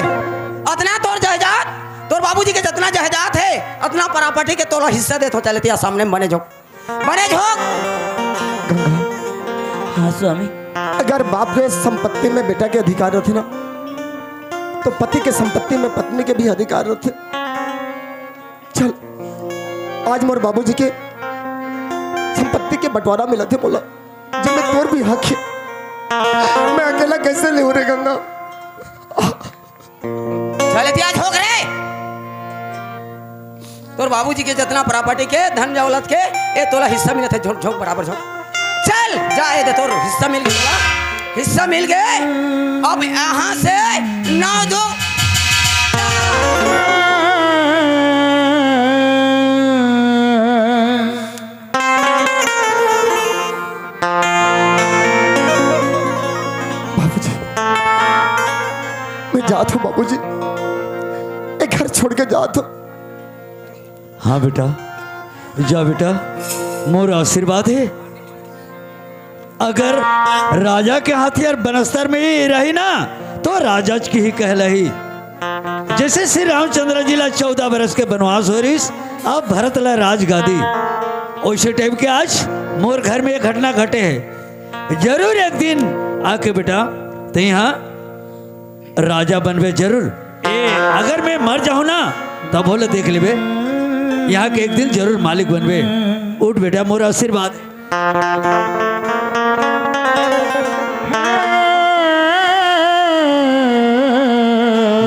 अतना तोर जायदाद, तोर बाबूजी के जतना जायदाद है, अतना प्रॉपर्टी के तोला हिस्सा देत हो, चलतिया सामने में बने झोंक, बने झोंक। गंगा, हाँ स्वामी। अगर बाप के संपत्ति में बेटा के अधिकार रहते ना, तो पति के संपत्ति में पत्नी के भी अधिकार रहते। चल, आज मोर बाबूजी के संपत्ति के बंटवारा मिलत हे मोला, जेमे तोर भी हक हे। मैं अकेला कैसे लेहूं रे गंगा? चल, इतिहास हो रे। तोर बाबूजी के जतना प्रॉपर्टी के, धन दौलत के, ए तोला हिस्सा मिलत हे, झोंक, झोंक, बराबर झोंक। चल, जा, ए दे, तोर हिस्सा मिल गया। हिस्सा मिल गए। अब यहाँ से नौ दो बाबूजी, मैं जात हूँ बाबूजी, ये घर छोड़ के जात हूँ। हाँ बेटा, जा बेटा, मोर आशीर्वाद है। अगर राजा के हाथी अउ बनस्तर में ही रही ना, तो राजा की ही कहलही। जैसे श्री रामचंद्र जी ला चौदह बरस के बनवास हो रहिस, अब भरत ला राजगादी, वैसे टाइप के आज मोर घर में ये घटना घटे है। जरूर एक दिन आके बेटा, ते यहाँ राजा बनबे जरूर। ए, अगर मैं मर जाहूं ना, तब होले देख लेबे। यहाँ के एक दिन जरूर मालिक बनबे। उठ बेटा, मोर आशीर्वाद।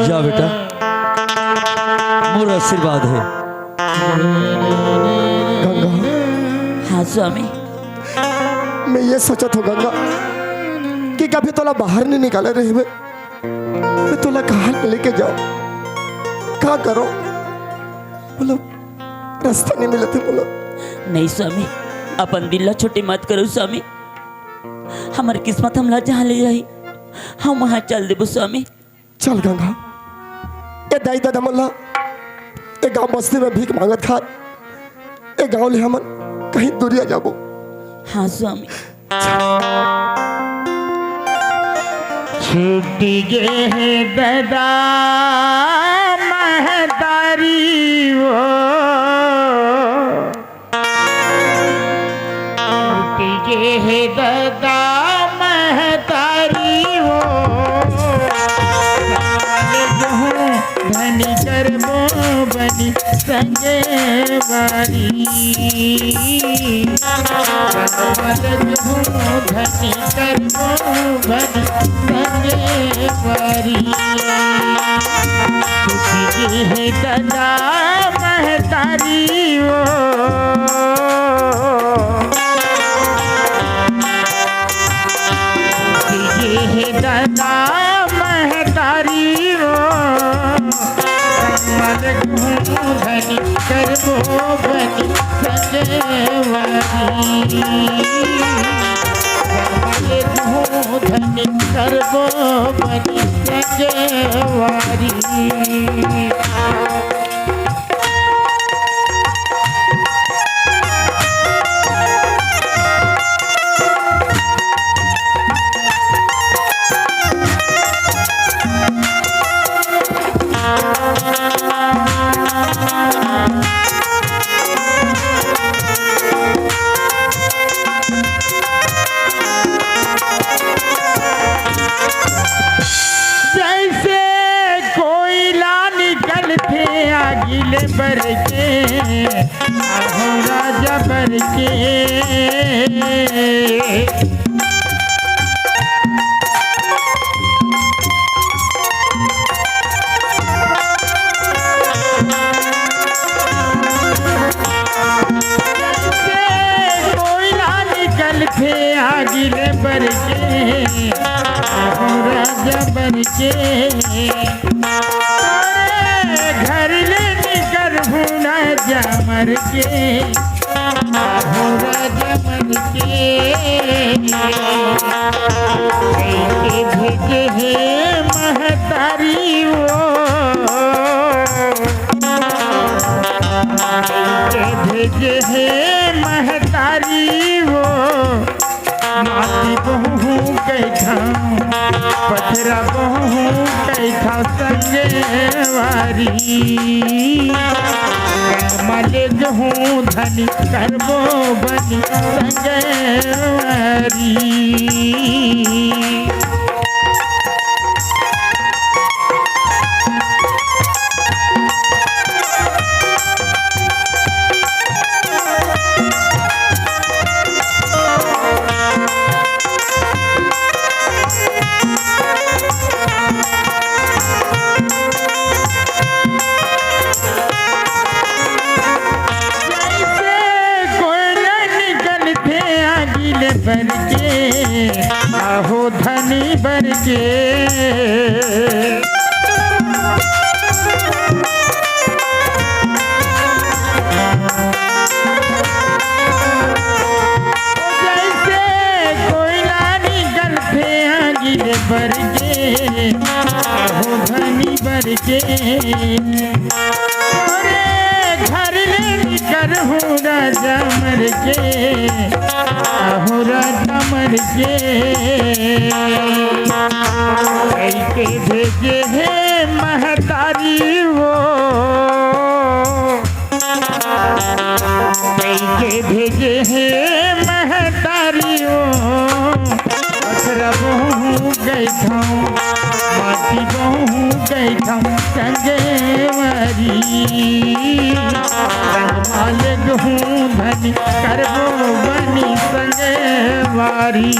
जा बेटा, मोर आशीर्वाद है। गंगा। हाँ स्वामी। मैं ये सोचत हूँ गंगा, कि कभी तोला बाहर नहीं निकाले रहे। मैं तोला कहाँ लेके जाऊं, का करो? बोलो, रास्ता नहीं मिलत हे बोलो। नहीं स्वामी, अपन दिल ला छोटी मत करो स्वामी। हमर किस्मत हमला जहाँ ले जाही, हम वहाँ चल देबो स्वामी। चल गंगा, ए दाई ददा मन ला, ए गांव बस्ती में भीख मांगत खात, ए गांव ले हमन कहीं दुरिया जाबो। हाँ स्वामी। छूट गे हे ददा महतारी वो, छूट गे हे ददा महतारी वो, धनी करबो बनी संगेवारी। धनी करबो बनी संगेवारी। खुशी हे ददा महतारी वो। खुशी हे ददा महतारी वो। मन घूम धनी करबो बनी संगेवारी। कमल धूधन करबो बनी संगेवारी। बर के, आहो राजा बर के। जैसे कोयला निकलथे आगी ले बर के, आहो राजा बर के। तोरे घर ले निकलहूँ राजा मर के, आहो राजा मर के। कइके भेजे हे महतारी वो, कइके भेजे हे महतारी वो। माटी बोहूँ कहिथँव, पथरा बोहूँ कहिथँव संगवारी। रंग म लेगहूँ धनी करबो बनी संगवारी। जैसे कोयला निकलथे आगी ले बर के, आहो धनी बर के। जैसे कोयला निकलथे आगी ले बर के, आहो धनी बर के। तोरे घर ले निकलहूँ राजा मर के, आहो राजा मर के। कइके भेजे हे महतारी वो, कइके भेजे हे महतारी वो। पथरा बोहूँ कहिथँव, माटी बोहूँ कहिथँव संगवारी। रंग म लेगहूँ धनी करबो बनी संगवारी।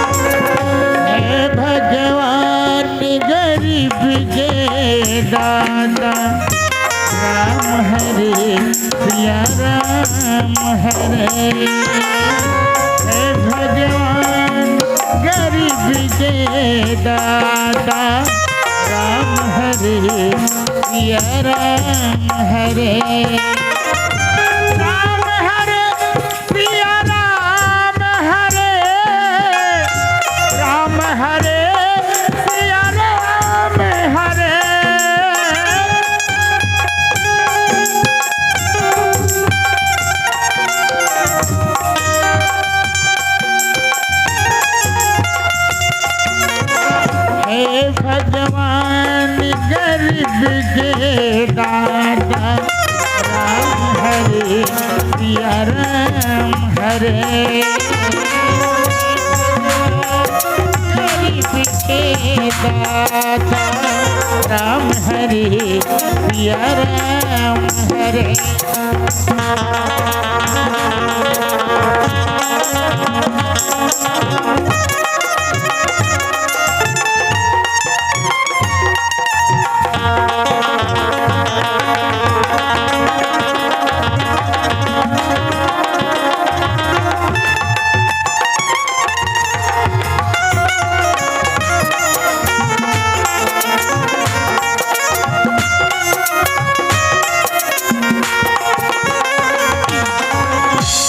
हे भगवान गरीब के दाता, राम हरे सिया राम हरे। हे भगवान गरीब के दाता, राम हरे सिया राम हरे। राम हरे सिया राम हरे, राम हरे सिया राम हरे। हे भगवान गरीब के दाता, राम हरे सिया राम हरे। गरीब के दाता, राम हरे सिया राम हरे।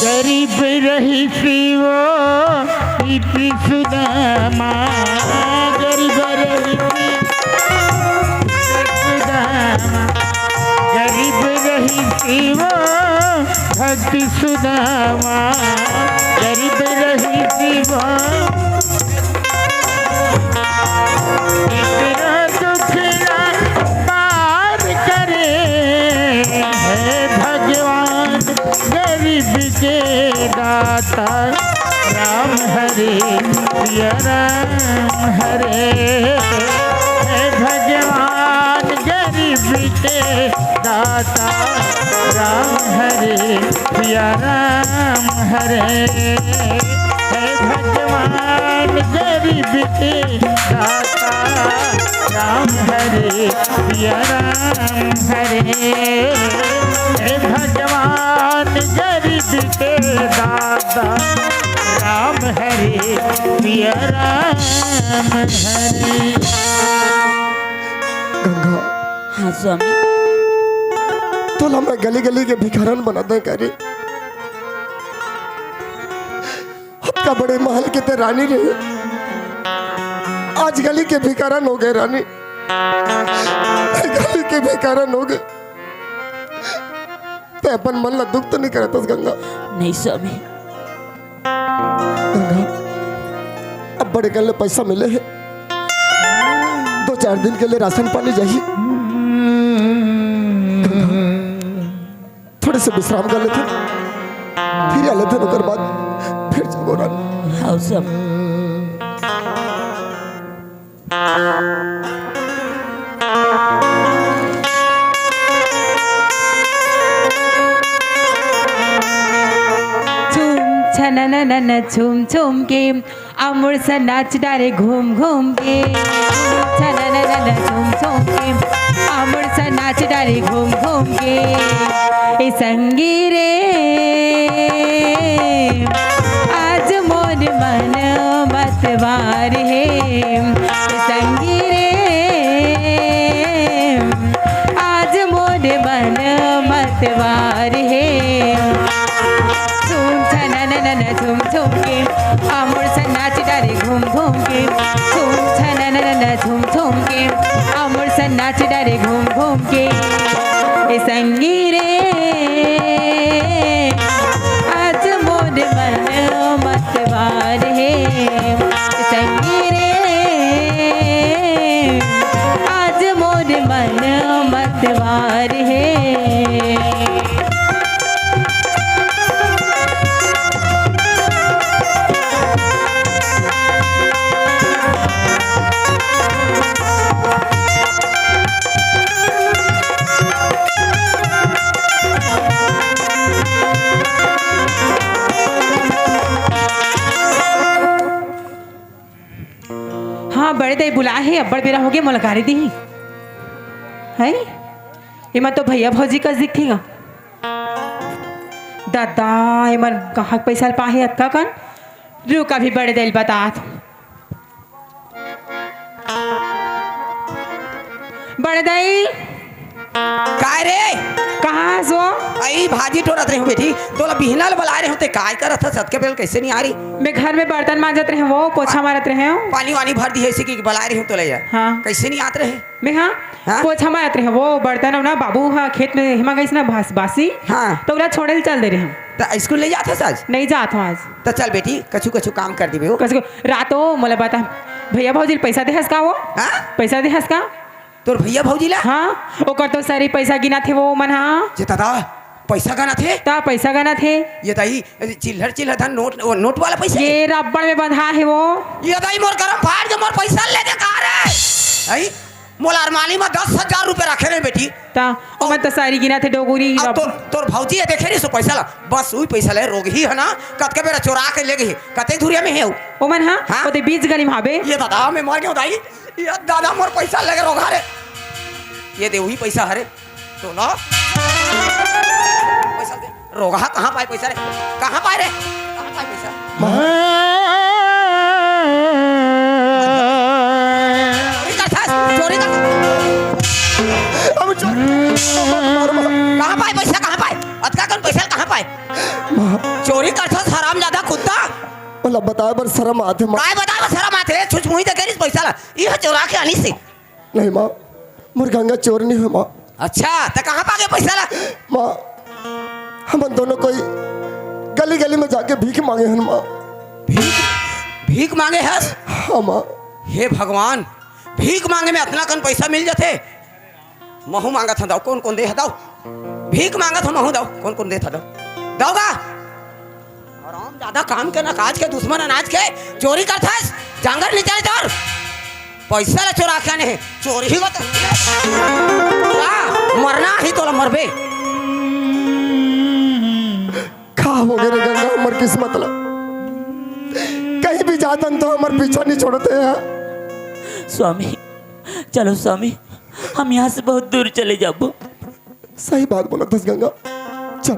गरीब रहिस वो प्रीति सुदामा, गरीब रहिस सुदामा, गरीब रहिस वो भक्ति सुदामा, गरीब रहिस इतना दुख ना पार करे, हे भगवान गरीब के दाता। राम हरे, सिया राम हरे, हे भगवान गरीब के दाता। राम हरे, सिया राम हरे, हे भगवान गरीब के दाता। राम हरे, सिया राम हरे, हे भगवान गरीब के दाता। राम हरे, सिया राम हरे। गंगा, हाँ स्वामी। तोला मैं गली गली के भिखारन बना दे करे। अतका बड़े महल के ते रानी रहे, आज गली के भिखारन हो गए रानी, गली के भिखारन हो गए। ते अपन मन ला दुख तो नहीं करत हस गंगा? नहीं स्वामी। गंगा, अब बड़े कन ले पैसा मिले हे, दो चार दिन के लिए राशन पानी जाही। गंगा, थोड़े से विश्राम कर लेथन, फिर आ लेथन, ओकर बाद फिर जाबो रानी। हाँ सब। छुम छनननन छुम छुम के, अमुर सा नाच डारे घूम घूम के। छुम छनननन छुम छुम के, अमुर सा नाच डारे घूम घूम के। ए संगी रे, आज मोर मन मतवार हे। ए संगी रे, आज मोर मन मतवार हे। झूम छनननन झूम झूम के, अमुर सा नाच डारे घूम घूम के। झूम छनननन झूम झूम के, अमुर सा नाच डारे घूम घूम के। ए संगी रे, आज मोर मन मतवार हे। संगी रे, आज मोर मन मतवार हे। हाँ, बड़े दाई बुलाए हे, अब्बड़ बेरा होगे, मोला गारी दिही। हैं? एमा तो भैया भौजी कस दिखथे गा। ददा, एमन कहाँ के पैसा ल पाहे अतका कन? रुक, अभी बड़े दाई ल बतात। बड़े दाई। काय रे? कहाँ हस वो? अई भाजी टोरत रहे हूँ बेटी, तोला बिहना ल बलाए रहे हूँ, ते काय करत हस? अतके बेर कइसे नइ आ रही? मैं घर में बर्तन मांजत रहे हूँ, पोछा मारत रहे हूँ। पानी वानी भर दिहे, इसी की बलाए रहे हूँ तोला यार। हाँ। कइसे नइ आत रहे? मैं हाँ, हाँ? पोछा मारत रहे हूँ, वो बर्तन ना बाबू हा खेत में हेमा गइस ना बास-, बासी। हाँ। तो ओला छोड़े ल चल दे रहे हूँ। त स्कूल नइ जात हस आज? नइ जात हूँ आज। त चल बेटी, कछु कछु काम कर दिबे वो। कछु, रात वो मोला बता, भैया भौजी ल पैसा दे हस का वो? हाँ? पैसा दे हस का? तोर भैया भौजी ला? हाँ, ओकर तो सारी पैसा गिनाथे वो मन हा। ये दादा, पैसा गनाथे? त पैसा गनाथे। ये दाई, चिल्हर चिल्हर धन नोट, वो नोट वाला पैसा? ये रबड़ में बंधा हे वो। ये दाई, मोर गरम फाड़ के मोर पैसा ले दे का रे? आई, मोला अरमाली में दस हजार रुपया रखे रहे बेटी। त ओमन तो सारी गिनाथे डोगरी अब रब- तोर, तोर भौजी ये देखे रही सो पैसा ला, बस वही पैसा ले रोगही है ना, कतके बेरा चोरा के ले गई, कते धुरिया में है वो? ओमन हा, हाँ? ओते बीच गली में हाबे। ये दादा, मैं मर गया दाई। ये दादा, मोर पैसा लगे रोगहा रे। ये दे, वही पैसा हरे। तो ला। पैसा दे। रोगहा कहाँ पाए पैसा रे? कहाँ पाए रे? कहाँ पाए पैसा? चोरी करथस, चोरी कर। अब चोरी। कहाँ पाए पैसा, कहाँ पाए? अतका कन पैसा कहाँ पाए? चोरी करथस, हरामजादा कुत्ता। ओला बताए बर शरम आथे, माँ। काय बताए बर शरम आथे? छुछ मुही दे करिस पैसा ला। इह चोरा के आनिस हे। नहीं माँ, मोर गंगा चोर नहीं हो माँ। अच्छा, त कहाँ पागे पैसा ला? माँ, हमन दोनों कोई गली गली में जाके भीख मांगे हन माँ। भीख? भीख मांगे हस? हाँ माँ। हे भगवान, भीख मांगे में अतना कन पैसा मिल जाथे? महू मांगत हंव, दव, कोन कोन दे हंव, दव। भीख मांगत हंव, महू, दव, कोन कोन देत हंव, दव। दव गा। हराम जादा, काम के ना काज के, दुश्मन अनाज के, चोरी करथस, जांगर निकाले तोर। पैसा ला चोरा के आने हे, चोरी ही बता। का? मरना ही तोला, मरबे। का हो गे रे गंगा, हमर किस्मत ला? कहीं भी जाथन तो हमर पीछा नहीं छोड़ते हैं। स्वामी, चलो स्वामी, हम यहाँ से बहुत दूर चले जाबो। सही बात बोलत हस गंगा, चल।